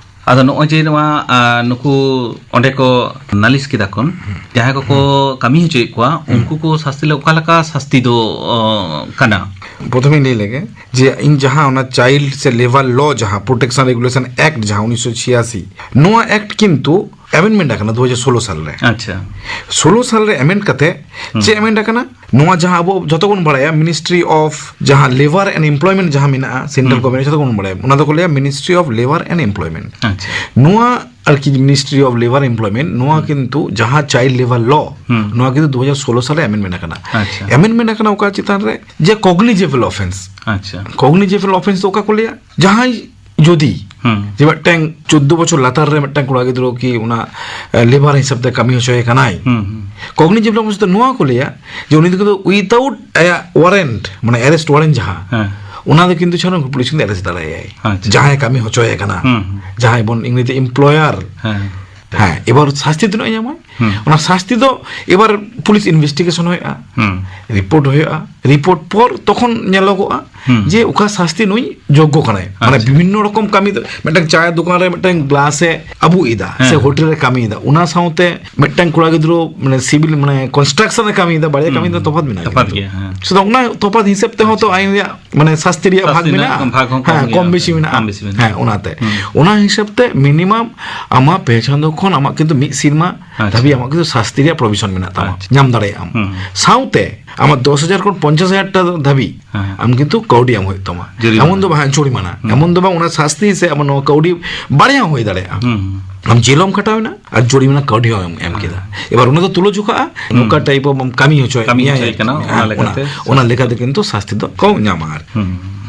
ᱟᱫᱚ ᱱᱚᱜᱼᱚᱭ ᱡᱮ ᱱᱚᱣᱟ, ᱟ, ᱱᱩᱠᱩ ᱚᱸᱰᱮ ᱠᱚ ᱱᱟᱞᱤᱥ ᱠᱮᱫᱟ ᱠᱚ, ᱦᱩᱸ᱾ ᱡᱟᱦᱟᱸᱭ ᱠᱚᱠᱚ ᱦᱩᱸ᱾ ᱠᱟᱹᱢᱤ ᱦᱚᱪᱚᱭᱮᱫ ᱠᱚᱣᱟ, ᱦᱩᱸ᱾ ᱩᱱᱠᱩ ᱠᱚ ᱥᱟᱥᱛᱤ ᱞᱮ ᱚᱠᱟ ᱞᱮᱠᱟ ᱥᱟᱥᱛᱤ ᱫᱚ, ᱚ, ᱠᱟᱱᱟ? ᱯᱨᱚᱛᱷᱚᱢᱮᱧ ᱞᱟᱹᱭ ᱞᱮᱜᱮ ᱡᱮ ᱤᱧ ᱡᱟᱦᱟᱸ ᱚᱱᱟ ᱪᱟᱭᱤᱞᱰ ᱥᱮ ᱞᱮᱵᱟᱨ ᱞᱚ, ᱡᱟᱦᱟᱸ ᱯᱨᱳᱴᱮᱠᱥᱚᱱ ᱨᱮᱜᱩᱞᱮᱥᱚᱱ ᱮᱠᱴ, ᱡᱟᱦᱟᱸ ᱩᱱᱤᱥᱥᱚ ᱪᱷᱤᱭᱟᱥᱤ, ᱱᱚᱣᱟ ᱮᱠᱴ ᱠᱤᱱᱛᱩ ᱟᱢᱮᱱᱰᱢᱮᱱᱴ ᱟᱠᱟᱱᱟ ᱫᱩ ᱦᱟᱡᱟᱨ ᱥᱳᱞᱳ ᱥᱟᱞ ᱨᱮ᱾ ᱟᱪᱪᱷᱟ᱾ ᱥᱳᱞᱳ ᱥᱟᱞ ᱨᱮ ᱟᱢᱮᱱᱰ ᱠᱟᱛᱮ ᱦᱩᱸ᱾ ᱪᱮᱫ ᱟᱢᱮᱱᱰ ᱟᱠᱟᱱᱟ? ᱱᱚᱣᱟ ᱡᱟᱦᱟᱸ ᱟᱵᱚ ᱡᱚᱛᱚ ᱵᱚᱱ ᱵᱟᱲᱟᱭᱟ, ᱢᱤᱱᱤᱥᱴᱨᱤ ᱚᱯᱷ ᱡᱟᱦᱟᱸ ᱞᱮᱵᱟᱨ ᱮᱱᱰ ᱮᱢᱯᱞᱚᱭᱢᱮᱱᱴ ᱡᱟᱦᱟᱸ ᱢᱮᱱᱟᱜᱼᱟ, ᱥᱮᱱᱴᱨᱟᱞ ᱦᱩᱸ᱾ ᱜᱚᱵᱷᱚᱨᱱᱢᱮᱱᱴ, ᱡᱚᱛᱚ ᱵᱚᱱ ᱵᱟᱲᱟᱭᱟ, ᱚᱱᱟ ᱫᱚᱠᱚ ᱞᱟᱹᱭᱟ ᱢᱤᱱᱤᱥᱴᱨᱤ ᱚᱯᱷ ᱞᱮᱵᱟᱨ ᱮᱱᱰ ᱮᱢᱯᱞᱚᱭᱢᱮᱱᱴ᱾ ᱟᱪᱪᱷᱟ᱾ ᱱᱚᱣᱟ ᱟᱨᱠᱤ ᱢᱤᱱᱤᱥᱴᱨᱤ ᱚᱯᱷ ᱞᱮᱵᱟᱨ ᱮᱢᱯᱞᱚᱭᱢᱮᱱᱴ, ᱱᱚᱣᱟ ᱦᱩᱸ᱾ ᱠᱤᱱᱛᱩ ᱡᱟᱦᱟᱸ ᱪᱟᱭᱤᱞᱰ ᱞᱮᱵᱟᱨ ᱞᱚ, ᱦᱩᱸ᱾ ᱱᱚᱣᱟ ᱠᱤᱱᱛᱩ ᱫᱩ ᱦᱟᱡᱟᱨ ᱥᱳᱞᱳ ᱥᱟᱞ ᱨᱮ ᱟᱢᱮᱱᱰᱢᱮᱱᱴ ᱟᱠᱟᱱᱟ᱾ ᱟᱪᱪᱷᱟ᱾ ᱟᱢᱮᱱᱰᱢᱮᱱᱴ ᱟᱠᱟᱱᱟ ᱚᱠᱟ ᱪᱮᱛᱟᱱ ᱨᱮ? ᱡᱮ ᱠᱚᱜᱱᱤᱡᱮᱵᱚᱞ ᱚᱯᱷᱮᱱᱥ᱾ ᱟᱪᱪᱷᱟ᱾ ᱠᱚᱜᱱᱤᱡᱮᱵᱚᱞ ᱚᱯᱷᱮᱱᱥ ᱫᱚ ᱚᱠᱟ ᱠᱚ ᱞᱟᱹᱭᱟ? ᱡᱟᱦᱟᱸᱭ ᱡᱩᱫᱤ ᱦᱩᱸ᱾ ᱡᱮ ᱢᱤᱫᱴᱟᱝ ᱪᱳᱫᱽᱫᱳ ᱵᱚᱪᱷᱚᱨ ᱞᱟᱛᱟᱨ ᱨᱮ ᱢᱤᱫᱴᱟᱝ ᱠᱚᱲᱟ ᱜᱤᱫᱽᱨᱟᱹ ᱠᱤ ᱚᱱᱟ, ᱮ, ᱞᱮᱵᱟᱨ ᱦᱤᱥᱟᱹᱵ ᱛᱮ ᱠᱟᱹᱢᱤ ᱦᱚᱪᱚᱭᱮ ᱠᱟᱱᱟᱭ, ᱦᱩᱸ, ᱦᱩᱸ᱾ ᱠᱚᱜᱱᱤᱡᱮᱵᱚᱞ ᱚᱯᱷᱮᱱᱥ ᱫᱚ ᱱᱚᱣᱟ ᱠᱚ ᱞᱟᱹᱭᱟ ᱡᱮ ᱩᱱᱤ ᱫᱚ ᱠᱤᱱᱛᱩ ᱩᱭᱤᱛᱟᱣᱩᱴ ᱟᱭᱟᱜ ᱳᱣᱟᱨᱮᱱᱴ, ᱢᱟᱱᱮ ᱮᱨᱮᱥᱴ ᱳᱣᱟᱨᱮᱱᱴ ᱡᱟᱦᱟᱸ, ᱦᱮᱸ᱾ ᱚᱱᱟ ᱫᱚ ᱠᱤᱱᱛᱩ ᱪᱷᱟᱲᱟ ᱯᱩᱞᱤᱥ ᱠᱤᱱᱛᱩ ᱮᱨᱮᱥᱴ ᱫᱟᱲᱮᱭᱟᱭᱟᱭ᱾ ᱟᱪᱪᱷᱟ᱾ ᱡᱟᱦᱟᱸᱭ ᱠᱟᱹᱢᱤ ᱦᱚᱪᱚᱭᱮ ᱠᱟᱱᱟ, ᱦᱩᱸ, ᱦᱩᱸ᱾ ᱡᱟᱦᱟᱸᱭ ᱵᱚᱱ ᱤᱝᱨᱮᱡᱤ ᱮᱢᱯᱞᱚᱭᱟᱨ᱾ ᱦᱮᱸ᱾ ᱦᱮᱸ, ᱮᱵᱟᱨ ᱥᱟᱥᱛᱤ ᱛᱤᱱᱟᱹᱜ ᱮ ᱧᱟᱢᱟ? ᱦᱩᱸ᱾ ᱚᱱᱟ ᱥᱟᱥᱛᱤ ᱫᱚ ᱮᱵᱟᱨ ᱯᱩᱞᱤᱥ ᱤᱱᱵᱷᱮᱥᱴᱤᱜᱮᱥᱚᱱ ᱦᱩᱭᱩᱜᱼᱟ, ᱦᱩᱸ᱾ ᱨᱤᱯᱳᱨᱴ ᱦᱩᱭᱩᱜᱼᱟ, ᱨᱤᱯᱳᱨᱴ ᱯᱚᱨ ᱛᱚᱠᱷᱚᱱ ᱧᱮᱞᱚᱜᱚᱜᱼᱟ ᱦᱩᱸ᱾ ᱡᱮ ᱚᱠᱟ ᱥᱟᱥᱛᱤ ᱱᱩᱭ ᱡᱳᱜᱽᱜᱚ ᱠᱟᱱᱟᱭ᱾ ᱢᱟᱱᱮ ᱟᱪᱪᱷᱟ᱾ ᱵᱤᱵᱷᱤᱱᱱᱚ ᱨᱚᱠᱚᱢ ᱠᱟᱹᱢᱤ ᱫᱚ, ᱢᱤᱫᱴᱟᱝ ᱪᱟᱭ ᱫᱚᱠᱟᱱ ᱨᱮ ᱢᱤᱫᱴᱟᱝ ᱜᱞᱟᱥ ᱮ ᱟᱹᱵᱩᱜ ᱮᱫᱟ, ᱦᱮᱸ᱾ ᱥᱮ ᱦᱳᱴᱮᱞ ᱨᱮ ᱠᱟᱹᱢᱤᱭᱮᱫᱟ, ᱚᱱᱟ ᱥᱟᱶᱛᱮ ᱢᱤᱫᱴᱟᱝ ᱠᱚᱲᱟ ᱜᱤᱫᱽᱨᱟᱹ ᱢᱟᱱᱮ ᱥᱤᱵᱤᱞ ᱢᱟᱱᱮ ᱠᱚᱱᱥᱴᱨᱟᱠᱥᱚᱱ ᱮ ᱠᱟᱹᱢᱤᱭᱮᱫᱟ, ᱵᱟᱨᱭᱟ ᱠᱟᱹᱢᱤ ᱫᱚ ᱦᱩᱸ᱾ ᱛᱚᱯᱷᱟᱛ ᱢᱮᱱᱟᱜᱼᱟ ᱛᱚᱯᱷᱟᱛ ᱠᱤᱱᱛᱩ᱾ ᱜᱮᱭᱟ, ᱦᱮᱸ᱾ ᱥᱩᱫᱷᱩ ᱚᱱᱟ ᱛᱚᱯᱷᱟᱛ ᱦᱤᱥᱟᱹᱵ ᱛᱮᱦᱚᱸ ᱛᱚ ᱟᱪᱪᱷᱟ᱾ ᱟᱭᱤᱱ ᱨᱮᱭᱟᱜ ᱢᱟᱱᱮ ᱥᱟᱥᱛᱤ ᱨᱮᱭᱟᱜ ᱥᱟᱥᱛᱤ ᱵᱷᱟᱜᱽ ᱨᱮᱱᱟᱜ ᱢᱮᱱᱟᱜᱼᱟ᱾ ᱵᱷᱟᱜᱽ ᱦᱚᱸ ᱠᱚᱢ ᱦᱮᱸ, ᱜᱮᱭᱟ, ᱠᱚᱢ ᱵᱮᱥᱤ ᱦᱮᱸ, ᱢᱮᱱᱟᱜᱼᱟ᱾ ᱠᱚᱢ ᱵᱮᱥᱤ ᱢᱮᱱᱟᱜᱼᱟ᱾ ᱦᱮᱸ, ᱚᱱᱟᱛᱮ᱾ ᱦᱩᱸ᱾ ᱚᱱᱟ ᱦᱤᱥᱟᱹᱵ ᱛᱮ ᱢᱤᱱᱤᱢᱟᱢ ᱟᱢᱟᱜ ᱯᱮ ᱪᱟᱸᱫᱚ ᱠᱷᱚᱱ ᱟᱢᱟᱜ ᱠᱤᱱᱛᱩ ᱢᱤᱫ ᱥᱮᱨᱢᱟ ᱟᱪᱪᱷᱟ᱾ ᱫᱷᱟᱹᱵᱤᱡ ᱟᱢᱟᱜ ᱠᱤᱱᱛᱩ ᱥᱟᱥᱛᱤ ᱨᱮᱭᱟᱜ ᱯᱨᱚᱵᱷᱤᱥᱚᱱ ᱢᱮᱱᱟᱜ ᱛᱟᱢᱟ᱾ ᱟᱪᱪᱷᱟ᱾ ᱧᱟᱢ ᱫᱟᱲᱮᱭᱟᱜ ᱟᱢ᱾ ᱦᱩᱸ᱾ ᱥᱟᱶᱛᱮ ᱟᱢᱟᱜ ᱫᱚᱥ ᱦᱟᱡᱟᱨ ᱠᱷᱚᱱ ᱯᱚᱧᱪᱟᱥ ᱦᱟᱡᱟᱨ ᱴᱟᱠᱟ ᱫᱷᱟᱹᱵᱤᱡ ᱦᱮᱸ᱾ ᱟᱢ ᱠᱤᱱᱛᱩ ᱠᱟᱹᱣᱰᱤ ᱮᱢ ᱦᱩᱭᱩᱜ ᱛᱟᱢᱟ᱾ ᱡᱩᱨᱤᱢᱟᱱᱟ᱾ ᱮᱢᱚᱱ ᱫᱚ ᱵᱟᱝ, ᱦᱮᱸ, ᱡᱩᱨᱤᱢᱟᱱᱟ᱾ ᱦᱩᱸ᱾ ᱮᱢᱚᱱ ᱫᱚ ᱵᱟᱝ, ᱚᱱᱟ ᱥᱟᱥᱛᱤ ᱥᱮ ᱟᱢᱟᱜ ᱱᱚᱣᱟ ᱠᱟᱹᱣᱰᱤ ᱵᱟᱨᱭᱟ ᱦᱚᱸ ᱦᱩᱭ ᱫᱟᱲᱮᱭᱟᱜᱼᱟ᱾ ᱦᱩᱸ᱾ ᱟᱢ ᱡᱮᱞ ᱦᱚᱸᱢ ᱠᱷᱟᱴᱟᱣ ᱮᱱᱟ ᱟᱨ ᱡᱩᱨᱤᱢᱟᱱᱟ ᱠᱟᱹᱣᱰᱤ ᱦᱚᱸ ᱮᱢ, ᱮᱢ ᱠᱮᱫᱟ᱾ ᱦᱮᱸ᱾ ᱮᱵᱟᱨ ᱚᱱᱟ ᱫᱚ ᱛᱩᱞᱟᱹ ᱡᱚᱠᱷᱟᱜᱼᱟ, ᱦᱩᱸ᱾ ᱚᱠᱟ type of ᱟᱢ ᱠᱟᱹᱢᱤ ᱦᱚᱪᱚᱭᱮᱫ ᱠᱟᱹᱢᱤ ᱢᱮᱭᱟᱭ᱾ ᱦᱚᱪᱚᱭᱮ ᱠᱟᱱᱟ, ᱚᱱᱟ ᱦᱮᱸ, ᱞᱮᱠᱟᱛᱮ᱾ ᱚᱱᱟ ᱞᱮᱠᱟᱛᱮ ᱠᱤᱱᱛᱩ ᱥᱟᱥᱛᱤ ᱫᱚ ᱠᱚ ᱧᱟᱢᱟ ᱟᱨ᱾ ᱦᱩᱸ᱾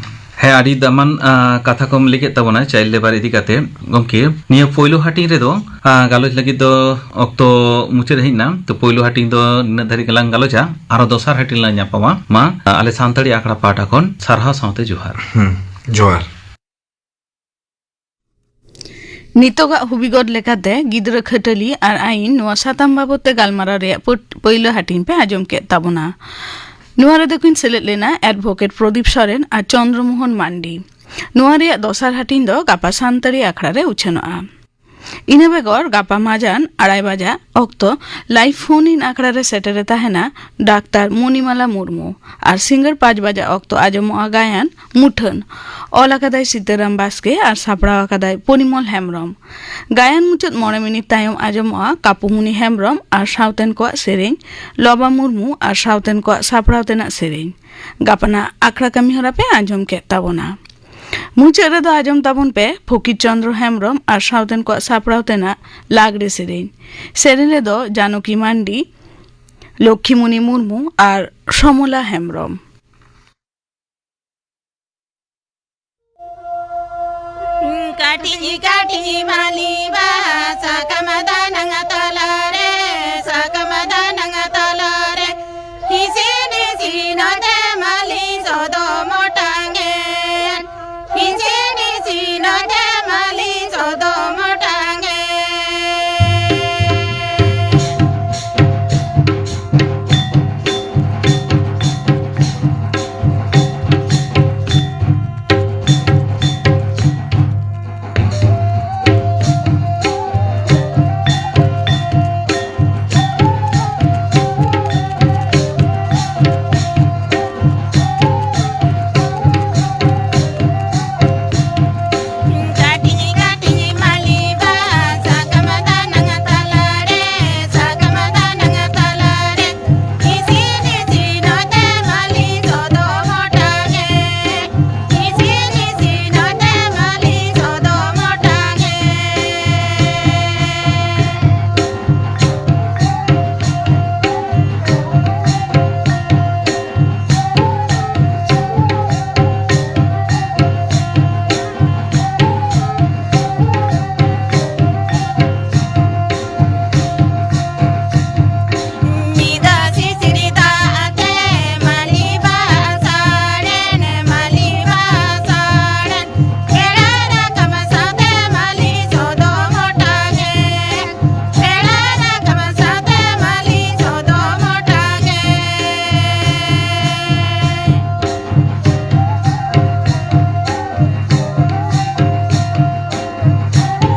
ᱦᱮᱸ, ᱟᱹᱰᱤ ᱫᱟᱢᱟᱱ, ᱟ, ᱠᱟᱛᱷᱟ ᱠᱚᱢ ᱞᱟᱹᱭ ᱠᱮᱫ ᱛᱟᱵᱚᱱᱟ child labour ᱤᱫᱤ ᱠᱟᱛᱮ᱾ ᱜᱚᱢᱠᱮ, ᱱᱤᱭᱟᱹ ᱯᱳᱭᱞᱳ ᱦᱟᱹᱴᱤᱧ ᱨᱮᱫᱚ, ᱟ, ᱜᱟᱞᱚᱪ ᱞᱟᱹᱜᱤᱫ ᱫᱚ ᱚᱠᱛᱚ ᱢᱩᱪᱟᱹᱫ ᱦᱮᱡ ᱮᱱᱟ᱾ ᱛᱚ, ᱯᱳᱭᱞᱳ ᱦᱟᱹᱴᱤᱧ ᱫᱚ ᱱᱤᱱᱟᱹᱜ ᱫᱷᱟᱹᱨᱤᱡ ᱜᱮᱞᱟᱝ ᱜᱟᱞᱚᱪᱟ᱾ ᱟᱨᱚ ᱫᱚᱥᱟᱨ ᱦᱟᱹᱴᱤᱧ ᱞᱟᱝ ᱧᱟᱯᱟᱢᱟ᱾ ᱢᱟ, ᱟ, ᱟᱞᱮ ᱥᱟᱱᱛᱟᱲᱤ ᱟᱠᱷᱲᱟ ᱯᱟᱦᱴᱟ ᱠᱷᱚᱱ ᱥᱟᱨᱦᱟᱣ ᱥᱟᱶᱛᱮ ᱡᱚᱦᱟᱨ᱾ ᱦᱩᱸ, ᱡᱚᱦᱟᱨ᱾ ᱱᱤᱛᱚᱜᱟᱜ ᱦᱩᱵᱤᱜᱚᱫ ᱞᱮᱠᱟᱛᱮ ᱜᱤᱫᱽᱨᱟᱹ ᱠᱷᱟᱹᱴᱟᱹᱞᱤ ᱟᱨ ᱟᱹᱭᱤᱱ ᱱᱚᱣᱟ ᱥᱟᱛᱟᱢ ᱵᱟᱵᱚᱫ ᱛᱮ ᱜᱟᱞᱢᱟᱨᱟᱣ ᱨᱮᱭᱟᱜ ᱯᱟᱹᱴ-, ᱯᱟᱹᱭᱞᱟᱹ ᱦᱟᱹᱴᱤᱧ ᱯᱮ ᱟᱸᱡᱚᱢ ᱠᱮᱫ ᱛᱟᱵᱚᱱᱟ᱾ ᱱᱚᱣᱟ ᱨᱮᱫᱚ ᱠᱤᱱ ᱥᱮᱞᱮᱫ ᱞᱮᱱᱟ Advocate ᱯᱨᱚᱫᱤᱯ ᱥᱚᱨᱮᱱ ᱟᱨ ᱪᱚᱱᱫᱨᱚ ᱢᱳᱦᱚᱱ ᱢᱟᱱᱰᱤ᱾ ᱱᱚᱣᱟ ᱨᱮᱭᱟᱜ ᱫᱚᱥᱟᱨ ᱦᱟᱹᱴᱤᱧ ᱫᱚ ᱜᱟᱯᱟ ᱥᱟᱱᱛᱟᱲᱤ ᱟᱠᱷᱲᱟ ᱨᱮ ᱩᱪᱷᱟᱹᱱᱚᱜᱼᱟ᱾ ᱤᱱᱟᱹ ᱵᱮᱜᱚᱨ ᱜᱟᱯᱟ ᱢᱟᱡᱟᱱ ᱟᱲᱟᱭ ᱵᱟᱡᱟᱜ ᱚᱠᱛᱚ live phone in ᱟᱠᱷᱲᱟ ᱨᱮ ᱥᱮᱴᱮᱨ ᱮ ᱛᱟᱦᱮᱱᱟ ᱰᱟᱠᱛᱟᱨ ᱢᱚᱱᱤᱢᱟᱞᱟ ᱢᱩᱨᱢᱩ ᱟᱨ ᱥᱤᱸᱜᱟᱹᱲ ᱯᱟᱸᱪ ᱵᱟᱡᱟᱜ ᱚᱠᱛᱚ ᱟᱸᱡᱚᱢᱚᱜᱼᱟ ᱜᱟᱭᱟᱱ ᱢᱩᱴᱷᱟᱹᱱ᱾ ᱚᱞ ᱟᱠᱟᱫᱟᱭ ᱥᱤᱛᱟᱹᱨᱟᱢ ᱵᱟᱥᱠᱮ ᱟᱨ ᱥᱟᱯᱲᱟᱣ ᱟᱠᱟᱫᱟᱭ ᱯᱚᱨᱤᱢᱚᱞ ᱦᱮᱢᱵᱽᱨᱚᱢ᱾ ᱜᱟᱭᱟᱱ ᱢᱩᱪᱟᱹᱫ ᱢᱚᱬᱮ ᱢᱤᱱᱤᱴ ᱛᱟᱭᱚᱢ ᱟᱸᱡᱚᱢᱚᱜᱼᱟ ᱠᱟᱯᱩᱢᱩᱱᱤ ᱦᱮᱢᱵᱽᱨᱚᱢ ᱟᱨ ᱥᱟᱶᱛᱮᱱ ᱠᱚᱣᱟᱜ ᱥᱮᱨᱮᱧ, ᱞᱚᱵᱟ ᱢᱩᱨᱢᱩ ᱟᱨ ᱥᱟᱶᱛᱮᱱ ᱠᱚᱣᱟᱜ ᱥᱟᱯᱲᱟᱣ ᱛᱮᱱᱟᱜ ᱥᱮᱨᱮᱧ᱾ ᱜᱟᱯᱟᱱᱟᱜ ᱟᱠᱷᱲᱟ ᱠᱟᱹᱢᱤᱦᱚᱨᱟ ᱯᱮ ᱟᱸᱡᱚᱢ ᱠᱮᱫ ᱛᱟᱵᱚᱱᱟ᱾ ᱢᱩᱪᱟᱹᱫ ᱨᱮᱫᱚ ᱟᱸᱡᱚᱢ ᱛᱟᱵᱚᱱ ᱯᱮ ᱯᱷᱚᱠᱤᱨ ᱪᱚᱸᱫᱽᱨᱚ ᱦᱮᱢᱵᱽᱨᱚᱢ ᱟᱨ ᱥᱟᱶᱛᱮᱱ ᱠᱚᱣᱟᱜ ᱥᱟᱯᱲᱟᱣ ᱛᱮᱱᱟᱜ ᱞᱟᱜᱽᱲᱮ ᱥᱮᱨᱮᱧ᱾ ᱥᱮᱨᱮᱧ ᱨᱮᱫᱚ ᱡᱟᱱᱚᱠᱤ ᱢᱟᱱᱰᱤ, ᱞᱚᱠᱠᱷᱤᱢᱩᱱᱤ ᱢᱩᱨᱢᱩ ᱟᱨ ᱥᱚᱢᱚᱞᱟ ᱦᱮᱢᱵᱽᱨᱚᱢ᱾ ᱠᱟᱹᱴᱤᱡ ᱠᱟᱹᱴᱤᱡ ᱢᱟᱹᱞᱤ ᱵᱟᱦᱟ ᱥᱟᱠᱟᱢ ᱫᱟᱱᱟᱝ ᱛᱟᱞᱟᱨᱮ, ᱥᱟᱠᱟᱢ ᱫᱟᱱᱟᱝ ᱛᱟᱞᱟᱨᱮ, ᱦᱤᱥᱤᱱ ᱦᱤᱥᱤᱱ ᱛᱮ ᱢᱟᱹᱞᱤ ᱥᱚᱫᱚᱢ ᱚᱴᱟᱝ ᱮᱱ᱾ ᱦᱤᱥᱤᱱ ᱦᱤᱥᱤᱱ ᱛᱮ ᱢᱟᱹᱞᱤ ᱥᱚᱫᱚᱢ ᱚᱴᱟᱝ ᱮᱱ᱾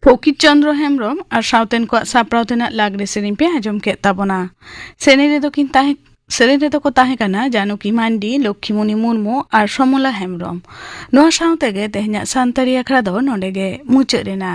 ᱯᱷᱚᱠᱤᱨ ᱪᱚᱸᱫᱽᱨᱚ ᱦᱮᱢᱵᱽᱨᱚᱢ ᱟᱨ ᱥᱟᱶᱛᱮᱱ ᱠᱚᱣᱟᱜ ᱥᱟᱯᱲᱟᱣ ᱛᱮᱱᱟᱜ ᱞᱟᱜᱽᱲᱮ ᱥᱮᱨᱮᱧ ᱯᱮ ᱟᱸᱡᱚᱢ ᱠᱮᱫ ᱛᱟᱵᱚᱱᱟ᱾ ᱥᱮᱨᱮᱧ ᱨᱮᱫᱚ ᱠᱤᱱ ᱛᱟᱦᱮᱸ ᱥᱮᱨᱮᱧ ᱨᱮᱫᱚ ᱠᱚ ᱛᱟᱦᱮᱸ ᱠᱟᱱᱟ ᱡᱟᱱᱩᱠᱤ ᱢᱟᱱᱰᱤ, ᱞᱚᱠᱠᱷᱤᱢᱩᱱᱤ ᱢᱩᱨᱢᱩ ᱟᱨ ᱥᱚᱢᱚᱞᱟ ᱦᱮᱢᱵᱽᱨᱚᱢ᱾ ᱱᱚᱣᱟ ᱥᱟᱶ ᱛᱮᱜᱮ ᱛᱮᱦᱮᱧᱟᱜ ᱥᱟᱱᱛᱟᱲᱤ ᱟᱠᱷᱲᱟ ᱫᱚ ᱱᱚᱰᱮ ᱜᱮ ᱢᱩᱪᱟᱹᱫ ᱮᱱᱟ᱾